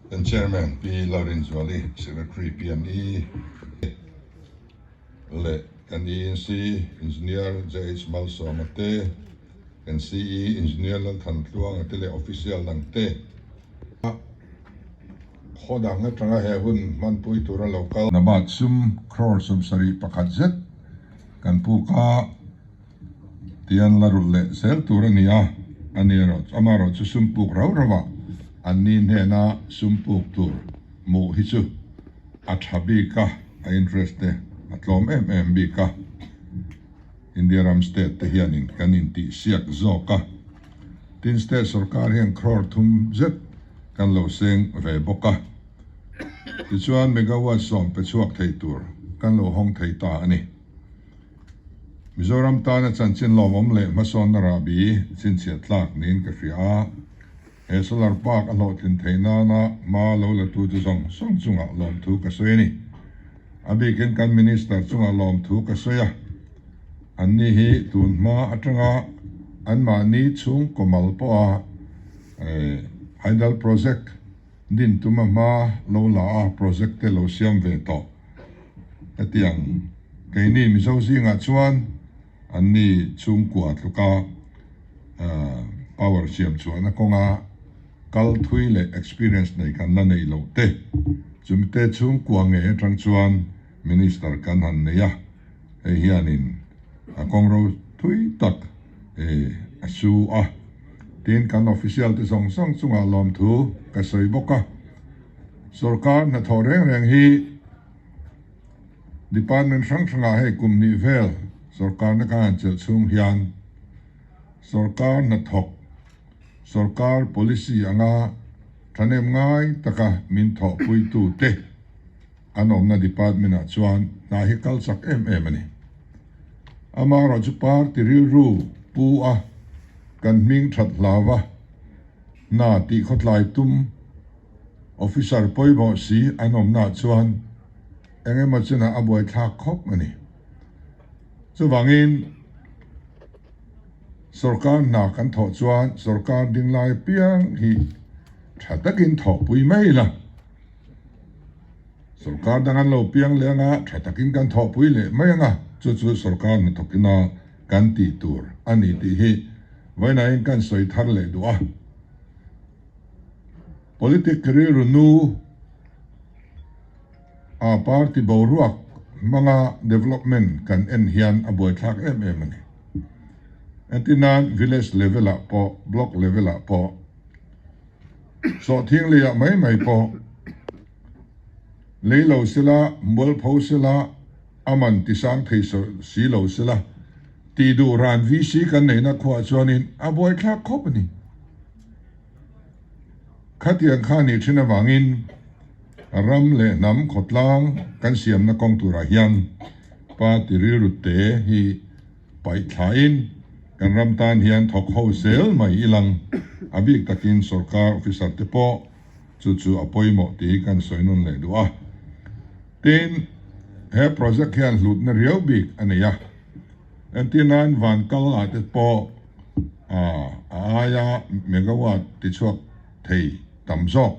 Kan Chairman Pi Lalrinzuali, Secretary PME leh kan ENC Engineer JH Malsawma te, kan CE Engineer Lalthantluanga te leh Official dang te khaw dang atanga he hun hmanpui tura lo kal. Nabat sum crore 71 zet kan puk a. Tian la rulh leh zel tur a ni a, a ni erawh amaherawh chu sum puk rau rau ah an ni hnena sum puk tur hmuh hi chu a tha bik a, a interest te a tlawm em em bik a, India ram state te hianin kan intih siak zawk a, tin state sorkar hian crore thum zet kan lo seng ve bawk a, tichuan megawatt 10 pe chhuak thei tur kan lo hawng thei ta a ni. Mizoram tana chanchin lawmawm leh hmasawnna rahbi chhinchhiah tlak niin ka hria a, he solar park a hlawhtlin theih nana hma lo la tu chu zawng zawng chungah lawmthu ka sawi a ni. A bikin kan Minister chungah lawmthu ka sawi a, anni hi tun hma atanga anmahni chhungkaw mal pawha Hydel Project din tuma hma lo la a project te lo siam ve tawh. Hetiang keini Mizo zingah chuan anni chhungkua tluka power siam chhuahna kawnga kal thui leh experience nei kan la neih loh te, chumite chhungkua ngei atang chuan Minister kan han nei a, hei hianin a kawngro thui tak a su a, tin kan official te zawng zawng chungah lawmthu ka sawi bawk a. Sorkar hnathawh reng reng hi Department hrang hrangah hei kum hnih vel sorkarna kan han chelh chhung hian sorkar hnathawk, sorkar policy anga thahnem ngai taka min thawhpuitute an awmna department ah chuan hna hi kal chak em em a ni. Amaherawhchu party rilru pu a kan hming that hlau a, hna tih khawtlai tum officer pawimawh si an awmnaah chuan eng emaw chinah a buaithlak khawp a ni. Chuvangin sorkar hna kan thawh chuan sorkar dinglai piang hi tha takin thawhpui mai ila. Sorkar dang an lo piang leh anga tha takin kan thawhpui leh mai anga chu chu sorkar hnathawkina kan tih tur a ni tih hi vawiinain kan sawi thar leh duh a. Politic rilru nu a party boruak hmanga development kan en hian a buaithlak em em a ni. Entirnan village level ah pawh block level ah pawh Sawhthing leiah mai mai pawh lei lo sela, mualpho sela, a man tisang thei si lo sela tih duh ran VC kan neihna khuaah chuanin a buaithlak khawp a ni. Khatiang kha nih thin avangin ram leh hnam khawtlang kan siamna kawng turah hian party rilru te hi Paih thlain kan ram tan hian thawk ho zel mai ilang, a bik takin sorkar officer te pawh chu chu a pawimawh tih hi kan sawi nun leh duh a. Tin, he project hian hlutna riau bik a nei a, entir nan van kal ah te pawh a aia megawatt tichhuak thei tam zawk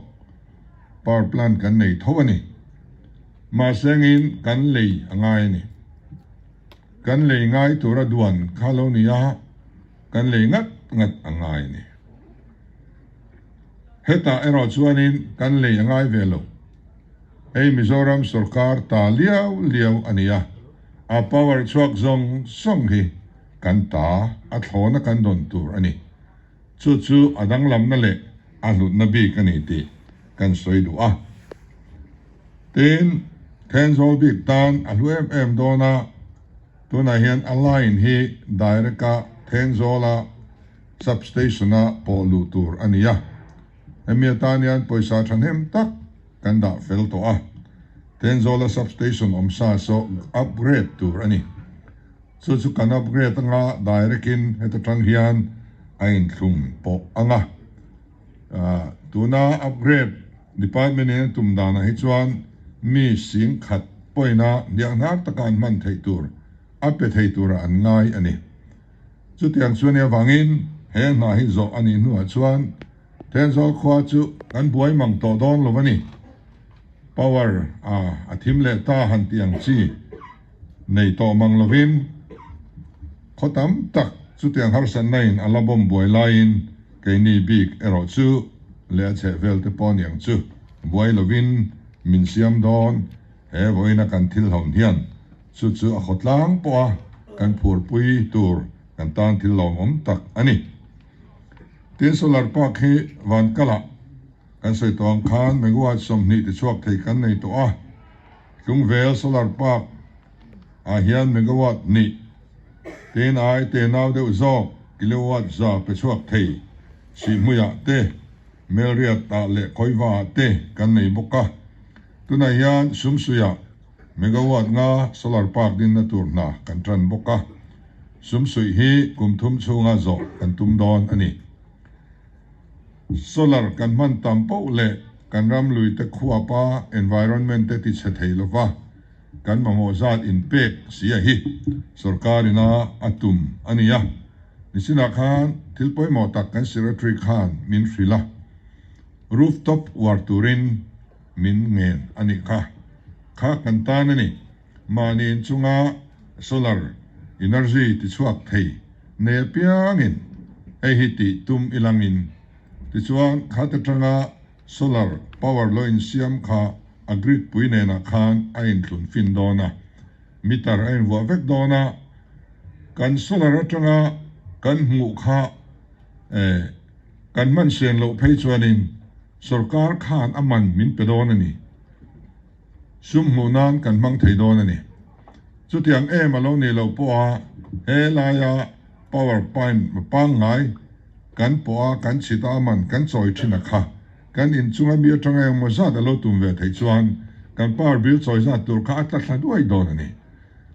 power plant kan nei tho a ni. Mahse angin kan lei a ngai a ni. Kan lei ngai tura duan kha lo ni a, kan lei ngat ngat a ngai a ni. Hetah erawh chuanin kan lei a ngai ve lo. Hei Mizoram sorkar ta liau liau a ni a, a power chhuak zawng zawng hi kan ta a thlawna kan dawn tur a ni. Chu chu a danglamna leh a hlutna bik a ni tih kan sawi duh a. Tin, Thenzawl bik tan a hlu em em dawn a, tunah hian a line hi direct a Thenzawla substation-a pawh luh tur a ni a. Hemi atan hian pawisa thahnem tak kan dah fel tawh a, Thenzawla substation awm sa saw upgrade tur a ni. Chu chu kan upgrade anga direct in heta tang hian a inthlum pawh anga. Tuna upgrade department in a tum danah hi chuan mi sing khat pawina hnianghnar taka an hman theih tur a pe thei tura an ngai a ni. Chutiang chu a nih avangin he hna hi zawh a nih hnuah chuan. Thenzawl khua chu kan buai mang tawh dawn lo a ni. Power a a thim leh ta han tih ang chi nei tawh mang lovin khaw tam tak chutiang harsatna in a la bawm buai laiin keini bik erawh chu leh a chhehvel te pawh aniang chu buai lovin min siam dawn. He vawiina kan thil hlawm hian chu chu a khawtlang pawha kan phurpui tur kan tan thil lawmawm tak a ni. Tin Solar Park hi Vankalah kan sawi tawh ang khan megawatt 20 tichhuak thei kan nei tawh a, Tlungvel Solar Park ah hian megawatt hnih tin ai te nau deuh zawk kilowatt za pe chhuak thei Sihhmuiah te, Melriat ah leh Khawiva ah te kan nei bawk a. Tunah hian Sumsuiah megawatt nga solar park dinna tur hna kan tan bawk a, Sumsuih hi kum thum chhunga zawh kan tum dawn a ni. Solar kan hman tam poh leh kan ram luite khuapa environment te tichhe thei lova kan mamawh zat inpek sia hi sorkar ina a tum a ni a. Nichinah khan thil pawimawh tak kan secretary khan min hrilh a, rooftop uar turin min ngen a nih kha. Kha kan tan a ni. Mahni inchunga solar energy tichhuak thei nei apiangin hei hi tih tum ilangin tichuan khat atanga solar power lo insiam kha a grid pui nenah khan a inthlun fin dawn a, meter a invuah vek dawn a, kan solar atanga kan hmuh kha eh kan hman sian loh phei chuanin sorkar khan a man min pe dawn a ni. Sum hmuh nan kan hmang thei dawn a ni. Chutiang em a lo nih loh pawha he laia power pine pangngai kan pawha kan chhit a man kan chawi thin a kha kan inchunga mi atanga engmaw zat a lo tum ve theih chuan kan power bill chawi zat tur kha a tla thla duai dawn a ni.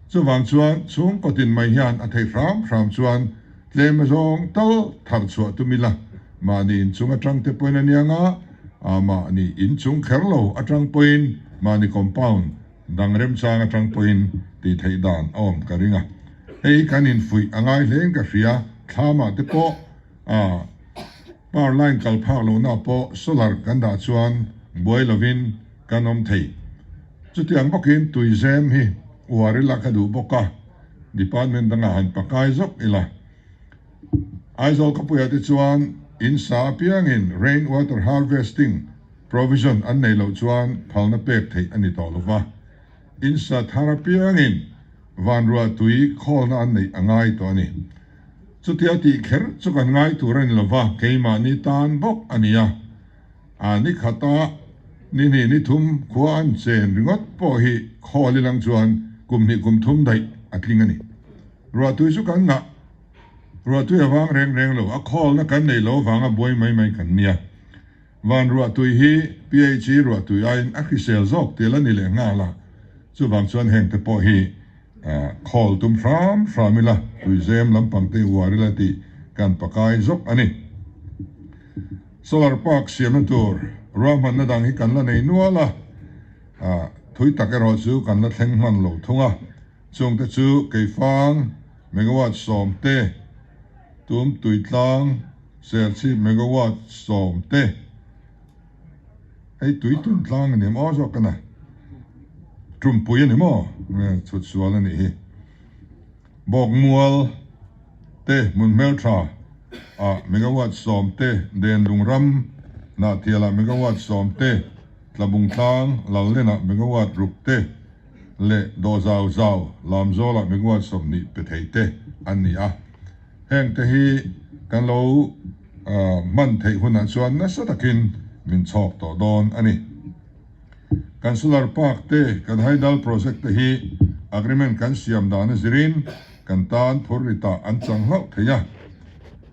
Chuvang chuan chhungkaw tin mai hian a theih hram hram chuan tlem azawng tal thar chhuah tum ila, mahni inchung atang te pawhin a nia nga, mahni inchung kher lo atang pawhin mahni compound dang remchang atang pawhin tih theih dan a awm ka ring a. Hei hi kan infuih a ngai hlein ka hria, thlamah te pawh power line kal phak lohna pawh solar kan dah chuan buai lovin kan awm thei. Chutiang bawkin tuizem hi uar ila ka duh bawk a, department dangah han pakai zawk ila. Aizawl khawpuiah te chuan in sa apiangin rain water harvesting provision an neih loh chuan phalna pek theih a ni tawh lo va, in sa thar apiangin vanruah tui khawlna an neih a ngai tawh a ni. Chutia tih kher chu kan ngai tur a ni lo va, keimahni tan bawk a ni a. A ni khata ni hnih ni thum khua an chen ringawt pawh hi khawl ilang chuan kum hnih kum thum daih a tling a ni. Ruahtui chu kan ngah. Ruahtui a vang reng reng lo, a khawlna kan neih loh avanga buai mai mai kan nia. Van ruahtui hi PHE ruahtui aiin a hrisel zawk tel a ni leh nghal a, chuvang chuan hengte pawh hi khawl tum hram hram ila, tuizem lampang te uar ila tih kan pakai zawk a ni. Solar park siamna tur ruahmanna dang hi kan la nei nual a, thui tak erawh chu kan la thleng hman lo thung a, chungte chu Keifang megawatt 10 te, Tum Tuitlang Serchhip megawatt 10 te, hei Tuitun tlang a ni maw zawk a na, Tumpui a ni maw chhut sual a nih hi. Bawkmual te hmun hmeltha ah megawatt 10 te, Denlung ram Hnahthial ah megawatt 10 te, Tlabung tlang Lallen ah megawatt 6 te leh Dawhzau zau Lamzawl ah megawatt 20 pe thei te an ni a. Heng te hi kan lo hman theih hunah chuan nasa takin min chhawk tawh dawn a ni. Kan solar park te, kan hydel project te hi agreement kan siam dan a zirin kan tan phur ritah an chang hlauh thei a.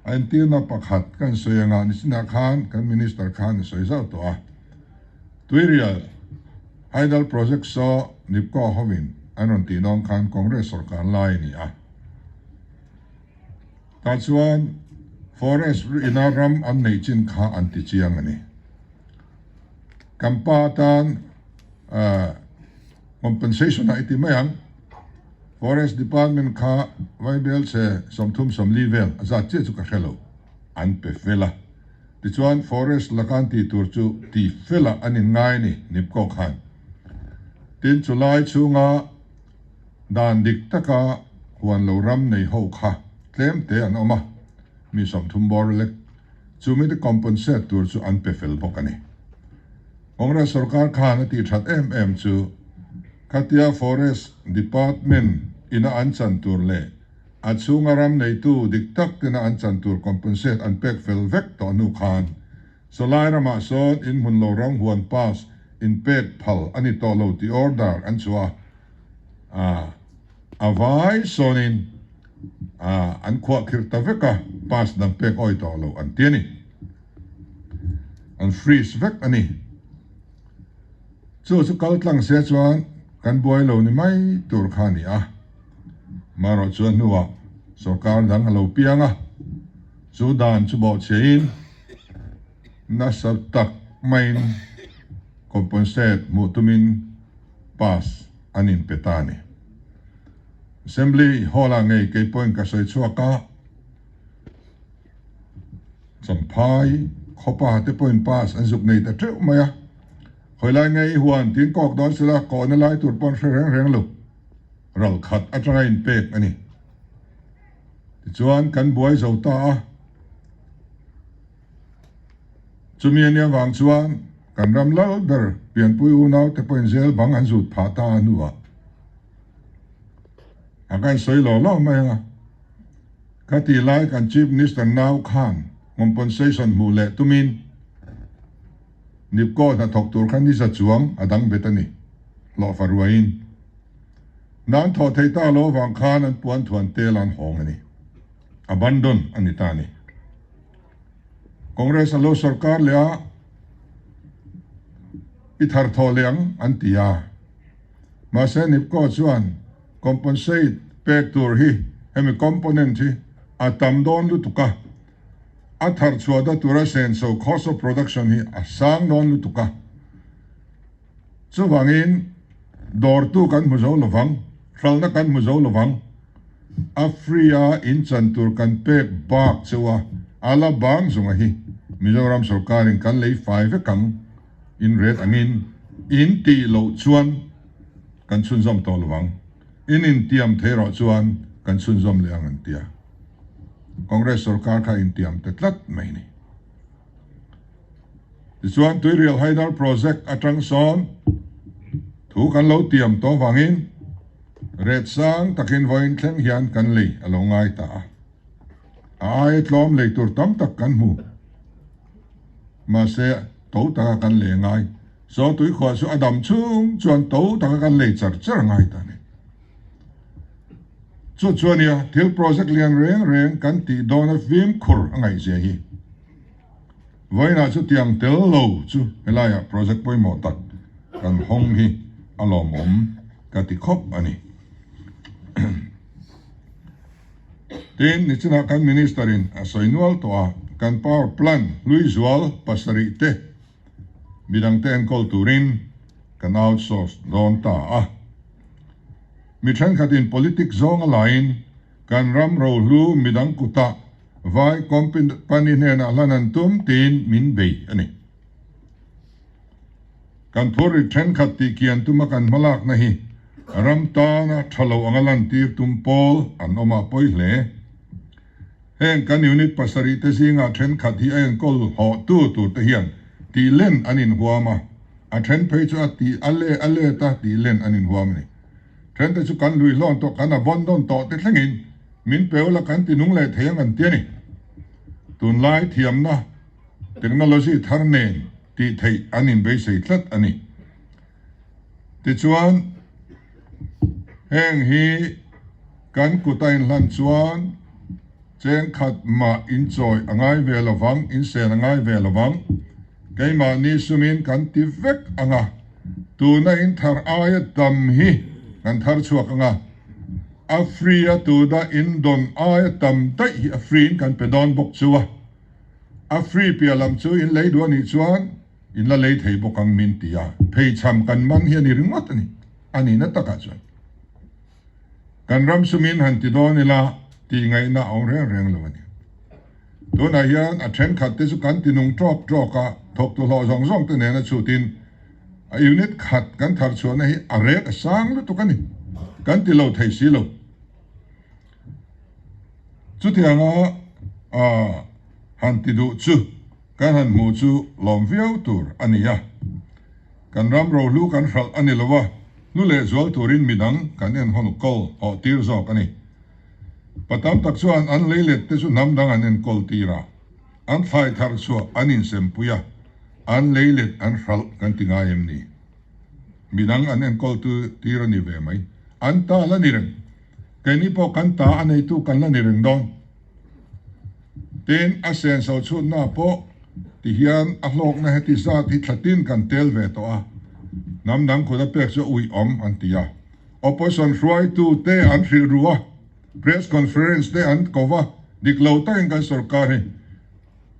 A entirna pakhat kan sawi anga nichinah khan kan minister khan a sawi zauh tawh a. Tuirial hydel project saw Nipco hovin an rawn tih dawn khan Congress sorkar lai a ni a. Tah chuan forest ina ram an neih chin kha an ti chiang a ni. Kan pa tan compensation ah i ti mai ang. Forest department kha Vaibel chhe 30 40 vel a zat chiah chu ka hre lo, an pe fel a. Tichuan Forest laka an tih tur chu ti felah an inngai a ni, Nipko khan. Tin, chulai chhunga dan dik taka huan lo ram nei ho kha tlem te an awm a, mi 30 bawr lek chumi te compensate tur chu an pe fel bawk a ni. Congress sorkar khan a tih that em em chu khatia Forest Department ina an chan tur leh a chhunga ram neitu dik tak tena an chan tur compensate an pek fel vek tawh hnu khan Sawlai ramah sawn inhmun lo ram huan pass inpek phal a ni tawh lo tih order an chhuah a, a vai sawnin an khuahkhirh ta vek a, pass dang pek awi tawh lo an ti a ni. An freeze vek a ni. Chu chu kal tlang se chuan kan buai lo ni mai tur kha a ni a. Marawh chuan hnuah sorkar dang a lo piang a, chu dan chu bawhchhiahin nasa tak maiin compensate hmuh tumin pass an inpe ta a ni. Assembly hall-ah ngei kei pawhin ka sawi chhuak a. Champhai khawpa te pawhin pass an zuk nei ta teuh mai a, khawilai nge i huan tiin kawk dawn sela kawhna lai tur pawh an hre reng reng lo, ral khat atanga inpek a ni. Tichuan kan buai zo ta a, chumi a nia vang chuan kan ram lal ber pianpui unau te pawhin zel bang an zut phah ta a hnuah a kan sawi lo lo mai ang a. Ka tih lai kan Chief Minister nau khan compensation hmuh leh tumin Nipco hnathawk tur kha ni za chuang a dang bet a ni, hlawhfa ruaiin. Nan thawh thei ta lo avang khan an puan thuan tel an hawng a ni. Abandon a ni ta a ni. Congress a lo sorkar leh a, i thar thawh leh ang an ti a. Mahse Nipco chuan Compensate pek tur hi hemi component hi a tam dawn lutuk a, a thar chhuah da tura senso, cost of production, hi a sang dawn lutuk a. Chuvangin dawrtu kan hmu zo lovang, hralhna kan hmu zo lovang, a free a inchan tur kan pek bak cheu a, a la bang zunga hi Mizoram sorkarin kan lei fai vek ang, in ret angin in tih loh chuan kan chhunzawm tawh lovang, in intiam thei rawh chuan kan chhunzawm leh ang an ti a. Congress sorkar kha intiam ta tlat mai ni. Tichuan Tuirial Hydel Project atang sawn thu kan lo tiam tawh vangin ret sang takin vawiin thleng hian kan lei a lo ngai ta a. A aia tlawm lei tur tam tak kan hmu. Mahse to taka kan lei a ngai. Saw tuikhuah chu a dam chhung chuan to taka kan lei char char a ngai ta a ni. Chu chu a nia, thil project lian reng reng kan tih dawna fimkhur a ngaihzia hi. Vawiinah chu tiang tel lo chu helaiah project pawimawh tak kan hawng hi a lawmawm ka ti khawp a ni. Tin, nichinah kan Minister-in a sawi nual tawh a, kan power plant hlui zual pasarih te midangte enkawl turin kan outsource dawn ta a. Mi thenkhatin politics zawnga laiin kan ram rohlu midang kutah vai company hnenah hlan an tum tiin min bei a ni. Kan phurrit thenkhat tih kian tuma kan hmalakna hi ram tana tha lo anga lantir tum pawl an awm a pawi hle. Heng kan unit pasarih te zingah thenkhat hi a enkawl hawhtu tur te hian tih len an inhuam a, a then phei chu a tih a le a let a tih len an inhuam a ni. Then te chu kan lui hlawn tawh kan abandon tawh te thlengin min pe ula kan ti nung leh thei ang an ti a ni. Tunlai thiamna technology thar nen tih theih an inbeisei tlat a ni. Tichuan heng hi kan kut a inhlan chuan chengkhat mah inchawi a ngai ve lovang, insen a ngai ve lovang. Keimahni sumin kan ti vek ang a, tuna inthar aia tam hi kan thar chhuak ang a, a free a tuna indawn aia tam daih hi a free in kan pe dawn bawk chu a. A free piah lam chu in lei duh a nih chuan in la lei thei bawk ang min ti a, pheichham kan man hi a ni ringawt a ni, a nihna takah chuan. Kan ram sumin han ti dawn ila tih ngaihna a awm reng reng lo a ni. Tunah hian a thenkhat te chu kan ti nung tawk tawk a, thawktu hlawh zawng zawng te nena chhutin a unit khat kan thar chhuahna hi a rate a sang lutuk a ni. Kan ti lo thei si lo. Chutianga han ti duh chu kan han hmuh chu lawm viau tur a ni a. Kan ram rohlu kan hralh a ni lo a, hnu leh zual turin midang kan enhawn kawl hawh tir zawk a ni. Pa tam tak chuan an leilet te chu hnam dang an enkawl tir a, an thlai thar chhuah an insempui a, an leilet an hralh kan ti ngai em ni? Midang an enkawl tir a ni ve mai. An ta la ni reng. Keini pawh kan ta a neitu kan la ni reng dawn. Tin, a senso chhutna pawh ti hian a hlawkna heti zat hi thlatin kan tel ve tawh a, hnam dang kut a pek chu a uih awm an ti a. Opposition hruaitu te an hrilh ru a, press conference te an ko va, dik lo takin kan sorkar hi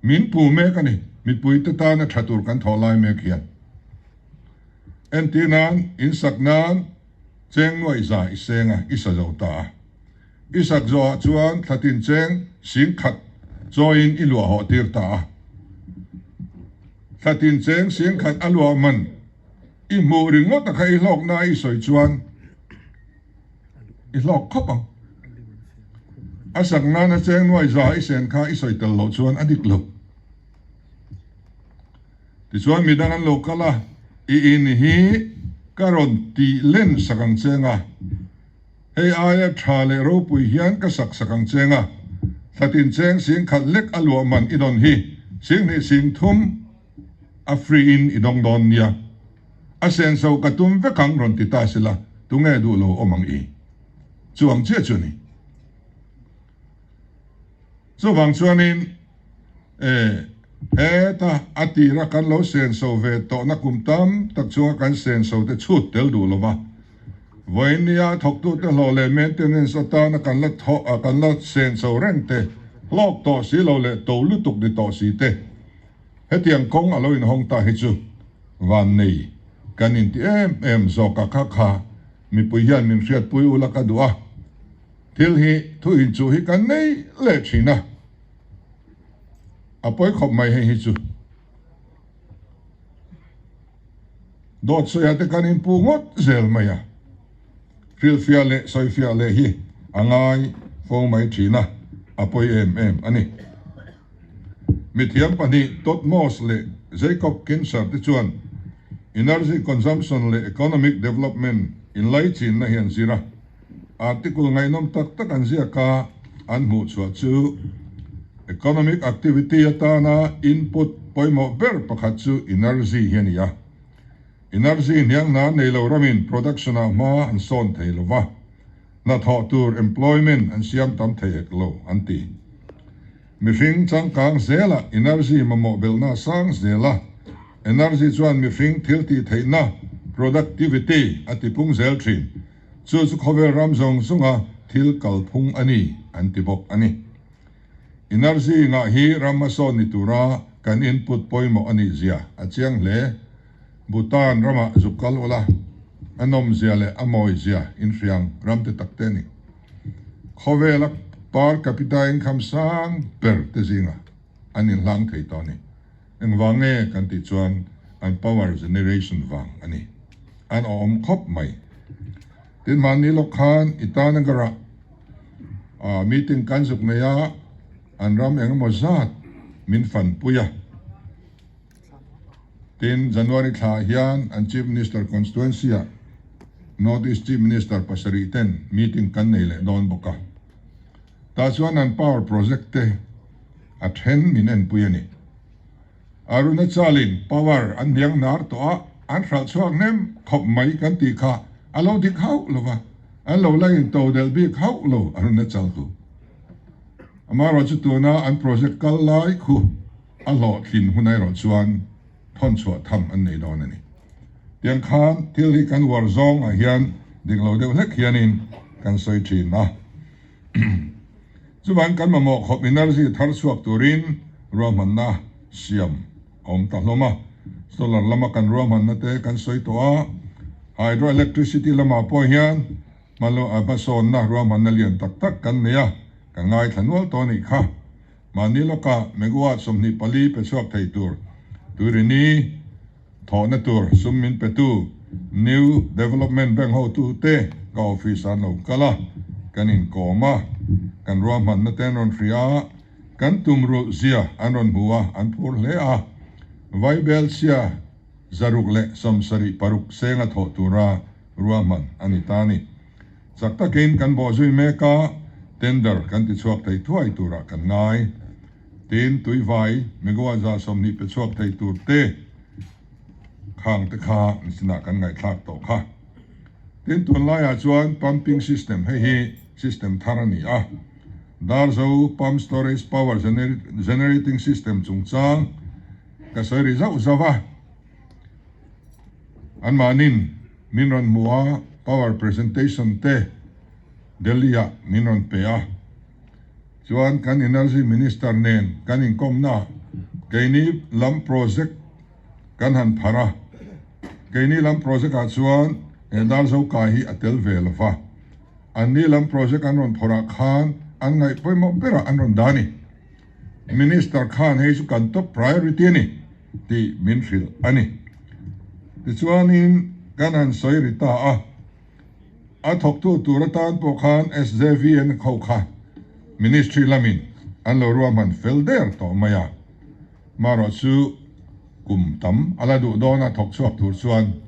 min pu mek a ni, mipui te tana tha tur kan thawh lai mek hian. Entir nan, insak nan cheng nuaih za i seng a, i sa zo ta a. I sak zawhah chuan thlatin cheng singkhat chawiin i luah hawh tir ta a. Thlatin cheng singkhat a luah man i hmuh ringawt a kha i hlawkna i sawi chuan i hlawk khawp ang. A sak nana cheng nuai za i sen kha i sawi tel loh chuan a dik lo. Tichuan midang an lo kal a, i in hi ka rawn tih len sak ang cheng a. Hei aia tha leh ropui hian ka sak sak ang cheng a, thlatin cheng singkhat lek a luah man i dawn hi singhnih singthum a free in i dawng dawn nia. A senso ka tum vek ang rawn ti ta sila tunge duh lo awm ang i? Chu ang chiah chu a ni. Chuvang chuanin e heta a tira kan lo senso ve tawhna kum tam tak chunga kan senso te chhut tel duh lova, vawinia thawktute hlawh leh maintenance atana kan la thawh a kan la senso reng te hlawk tawh si lo leh to lutuk ni tawh si te hetiang kawng a lo inhawng ta hi chu vannei kan inti em em zawk a kha kha mipui hian min hriatpui ula ka duh a. Thil hi thu inchuh hi kan nei leh thin a, a pawi khawp mai hei hi chu. Dawt sawiah te kan inpu ngawt zel mai a, hrilhfiah leh sawifiah leh hi a ngai fo mai thin a, a pawi em em a ni. Mithiam pahnih Todd Moss leh Jacob Kinser te chuan energy consumption leh economic development inlaichinna hi an zir a. Article ngaihnawm tak tak an ziak a, an hmuh chhuah chu economic activity atana input pawimawh ber pakhat chu energy hi a ni a. Energy hnianghna nei lo ramin production ah hma an sawn thei lo va, hnathawh tur employment an siam tam thei hek lo an ti. Mihring changkang zelah energy mamawh belhna sang zel a, energy chuan mihring thil tih theihna, productivity, a tipung zel thin. Chu chu khawvel ram zawng zawnga thil kalphung a ni an ti bawk a ni. Energy ngah hi ram hmasawn ni tura kan input pawimawh a nih zia a chiang hle. Bhutan ramah zuk kal ula, a nawmzia leh a mawizia inhriang ram te tak te a ni. Khawvela per capita income sang ber te zingah an inhlang thei tawh a ni. Engvang nge kan tih chuan an power generation vang a ni. An awm khawp mai. Tin mahni lawk khan Itanagar ah meeting kan zuk nei a, an ram engemaw zat min fanpui a. Tin January thla hian an Chief Minister constituency ah North East Chief Minister pasarih ten meeting kan nei leh dawn bawk a. Tah chuan an power project te a then min enpui a ni. Arunachal-in power an hniang hnar tawh a, an hralh chhuak hnem khawp mai kan tih kha a lo dik hauh lo va, an lo la in to delh bik hauh lo Arunachal khu. Amaherawh chu tuna an project kal lai khu a hlawhtlin hun erawh chuan thawn chhuah tham an nei dawn a ni. Tiang khan thil hi kan uar zawngah hian dik lo deuh hlek hianin kan sawi thin a. Chuvang kan mamawh khawp energy thar chhuak turin ruahmanna siam a awm ta hlawm a. Solar lama kan ruahmanna te kan sawi tawh a, hydroelectricity lamah pawh hian hmasawnna ruahmanna lian tak tak kan nei a, kan ngaithla nual tawh a nih kha. Mahni lawkah megawatt 24 pe chhuak thei tur Tuirini thawhna tur sum min petu New Development Bank hotute ka office ah an lo kal a, kan inkawm a, kan ruahmanna te an rawn hria a, kan tumruh zia an rawn hmu a, an phur hle a. Vaibelchhia 176 senga thawh tura ruahman a ni ta a ni. Chak takin kan bawhzui mek a, tender kan ti chhuak thei thuai turah kan ngai. Tin, tuivai megawatt 120 pe chhuak thei tur te khang te kha nichinah kan ngaihthlak tawh kha. Tin, tunlaiah chuan pumping system hei hi system thar a ni a. Darzo pump storage power generating system chungchang ka sawi ri zauh zauh a. Anmahnin min rawn hmu a, power presentation te Delhi ah min rawn pe a. Chuan kan Energy Minister nen kan inkawmna keini lam project kan han phar a. Keini lam project ah chuan he Darzo kai hi a tel ve lo va. Anni lam project an rawn phawrh ah khan an ngaih pawimawh berah an rawn dah a ni. Minister khan hei chu kan top priority a ni tih min hrilh a ni. Tichuanin kan han sawi ri ta a, a thawktu tur atan pawh khan SJVN ho kha Ministry lamin an lo ruahman fel der tawh mai a. Marawh chu kum tam a la duh dawn a thawk chhuak tur chuan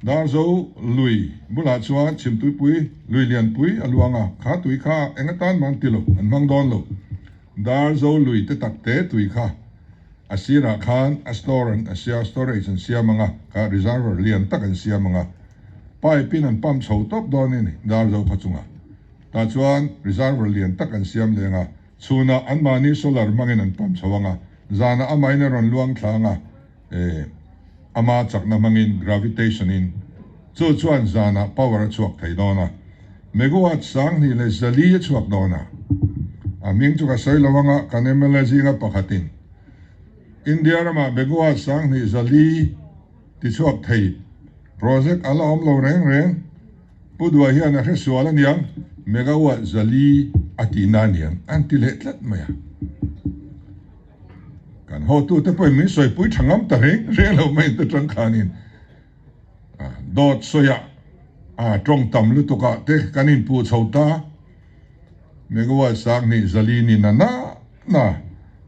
Darzo lui bulah chuan Chhimtuipui lui lianpui a luang a, kha tui kha eng atan mah an ti lo, an hmang dawn lo. Darzo lui te tak te tui kha a sirah khan a store an a sia storage an siam ang a, kha reservoir lian tak an siam ang a, pipe in an pump chho tawp dawn a ni Darzo khaw chungah. Tah chuan reservoir lian tak an siam leng a, chhunah anmahni solar hmangin an pump chho ang a, zanah amahin a rawn luang thla ang a, E, ama chakna hmangin gravitation in chu chuan zanah power a chhuak thei dawn a, megawatt 2400 a chhuak dawn a. A hming chu ka sawi lo anga kan mla zinga pakhatin India ramah megawatt 2400 ti chhuak thei project a la awm lo reng reng. Pu Dua hian a hre sual aniang megawatt 400 a tihna aniang an ti leh tlat mai a. Kan hotute pawhin min sawipui tha ngam ta reng reng lo mai te tang khanin dawt sawiah a tawng tam lutuk ah te kan inpuh chho ta. Megawatt 2400 ni na na na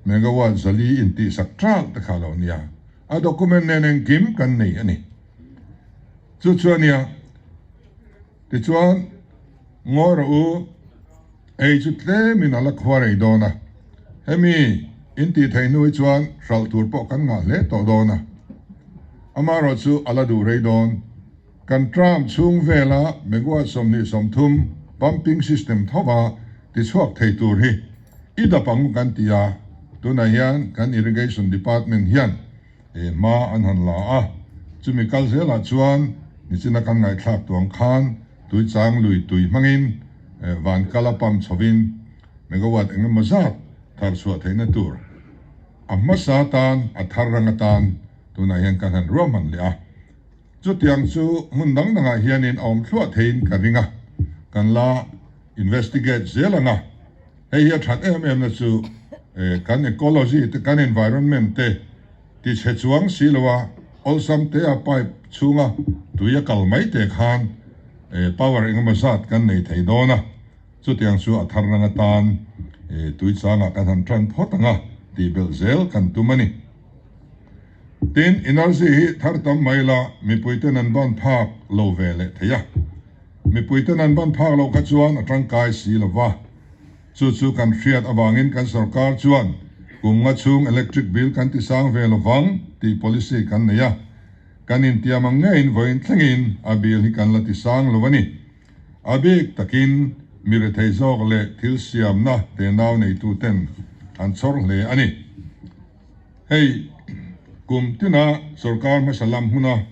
megawatt 400 intihsak tral te kha lo nia. A document nen engkim kan nei a ni. Chu chu a nia. Tichuan ngawi rawh u. Ei chu tlemin a la khuar ei dawn a, hemi in tih theih hnu hi chuan hralh tur pawh kan ngah hle tawh dawn a. Amaherawh chu a la duh rei dawn. Kan tram chhung vela megawatt 20 30 pumping system thova tichhuak thei tur hi i dap ang kan ti a, tunah hian kan irrigation department hian he hma an han la a, chumi kal zelah chuan nichina kan ngaihthlak tuang khan Tuichang lui tui hmangin van kal a pump chhovin megawatt eng emaw zat thar chhuah theihna tur a hmasa atan a thar rang atan tunah hian kan han ruahman leh a. Chutiang chu hmun dang dangah hianin a awm thluah theiin ka ring a, kan la investigate zel ang a. Hei hi a that em em na chu kan ecology te kan environment te ti chhe chuang si lo a, awlsam te a pipe chhunga tui a kal mai te khan power engemaw zat kan nei thei dawn a, chutiang chu a thar rang atan tui changah kan han tan phawt ang a tih belh zel kan tum a ni. Tin, energy hi thar tam mai la mipuiten an ban phak lo ve leh thei a. Mipuiten an ban phak loh kha chuan a tangkai si lo va. Chu chu kan hriat avangin kan sorkar chuan kum nga chhung electric bill kan ti sang ve lo vang tih policy kan nei a. Kan intiam ang ngeiin vawiin thlengin a bill hi kan la ti sang lo a ni. A bik takin mi rethei zawk leh thil siamna tenau neituten an chhawr hle a ni. Hei kum tina sorkar hmasa lam hmuna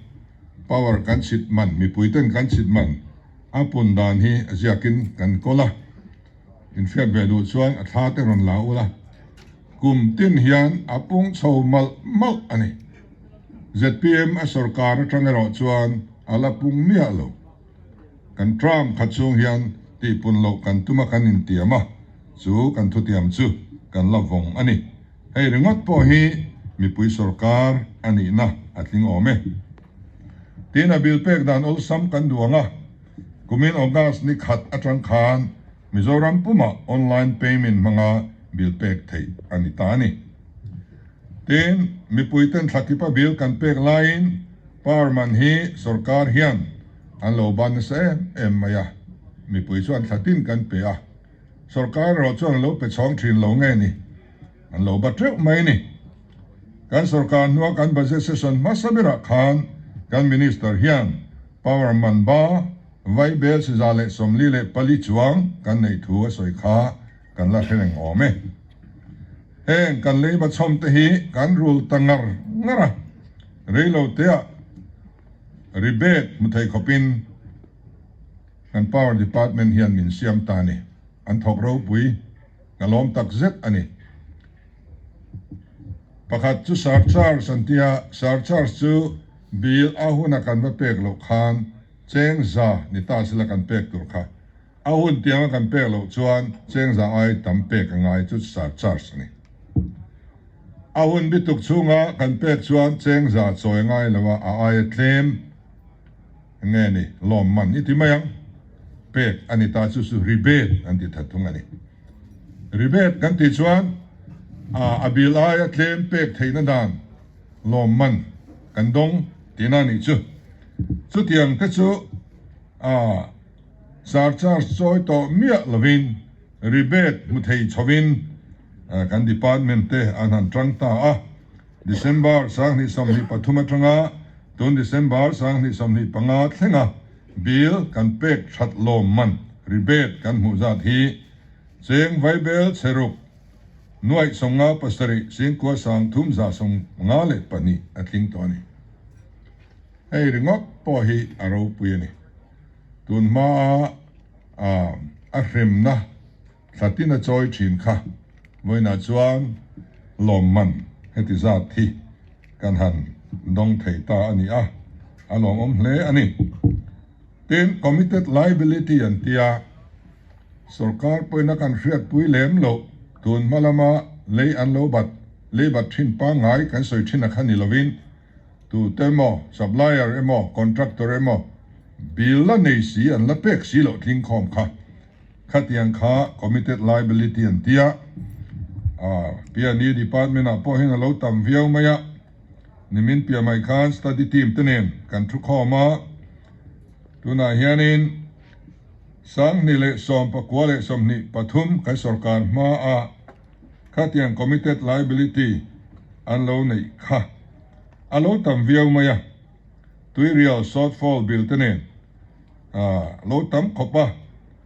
power kan chhit man, mipuiten kan chhit man a pun dan hi a ziakin kan kawl a. Inhriat ve duh chuan a thla te rawn la ula. Kum tin hian a pung chho malh malh a ni. Zpm a sorkar atang erawh chuan a la pung miah lo. Kan term khat chhung hian tihpun loh kan tum a kan intiam a, chu kan thutiam chu. kan la vawng a ni. Hei ringawt pawh hi mipui sorkar a nihna a tling awm e. Tin, a bill pek dan awlsam kan duh ang a, kumin August ni khat atang khan Mizoram pumah online payment hmanga bill pek theih a ni ta a ni. Tin, mipuiten thlakipa bill kan pek laiin power man hi sorkar hian an lo ban nasa em em mai a, mipui chuan thlatin kan pe a, sorkar erawh chuan an lo pe chhawng thin lo nge ni, an lo bat reuh mai ni. Kan sorkar hnua kan budget session hmasa berah khan kan minister hian power man ba Vaibel 144 chuang kan neih thu a sawi kha kan la hre reng awm e. Heng kan leiba chhawm te hi kan rul ta ngar ngar a, reilo teah rebate hmu thei khawpin kan Power Department hian min siam ta a ni. An thawk ropui ka lawm tak zet a ni. Pakhat chu surcharge an ti a, surcharge chu bill a huna kan va pek loh khan Cheng za ni ta sila kan pek tur kha a hun tianga kan pek loh chuan cheng za ai tam pek a ngai chu surcharge a ni. A hun bituk chhunga kan pek chuan cheng za chawi a ngai lo a, a aia tlem nge ni lawm man i ti mai ang. Pek a ni ta chu chu rebate an ti that thung a ni. Rebate kan tih chuan a bill aia tlem pek theihna dan lawm man kan dawng tihna a nih chu. Chutiang te chu a surcharge chawi tawh miah lovin rebate hmu thei chhovin kan department te an han tang ta a. December 2023 atanga tun December 2025 thlenga bill kan pek that lawm man rebate kan hmuh zat hi cheng vaibel chheruk 57 9,352 a tling tawh a ni. Hei ringawt pawh hi a ropui a ni. Tun hmaa a hremna thlatin a chawi thin kha vawiinah chuan lawmman heti zat hi kan han dawng thei ta a ni a, a lawmawm hle a ni. Tin, committed liability an tia, sorkar pawhin a kan hriatpui lem loh, tun hma lama lei an lo bat, lei bat thin pangngai kan sawi thin a kha ni lovin, tute emaw, supplier emaw, contractor emaw, bill la nei si an la pek si loh tling khawm kha, khatiang kha committed liability an tia, P&E department ah pawh hian a lo tam viau mai a. Nimin piah mai khan study team te nen kan thu khawm a, tunah hianin 2019 23 kan sorkar hma a khatiang committed liability an lo neih kha a lo tam viau mai a, tuirial shortfall bill te nen a lo tam khawp a,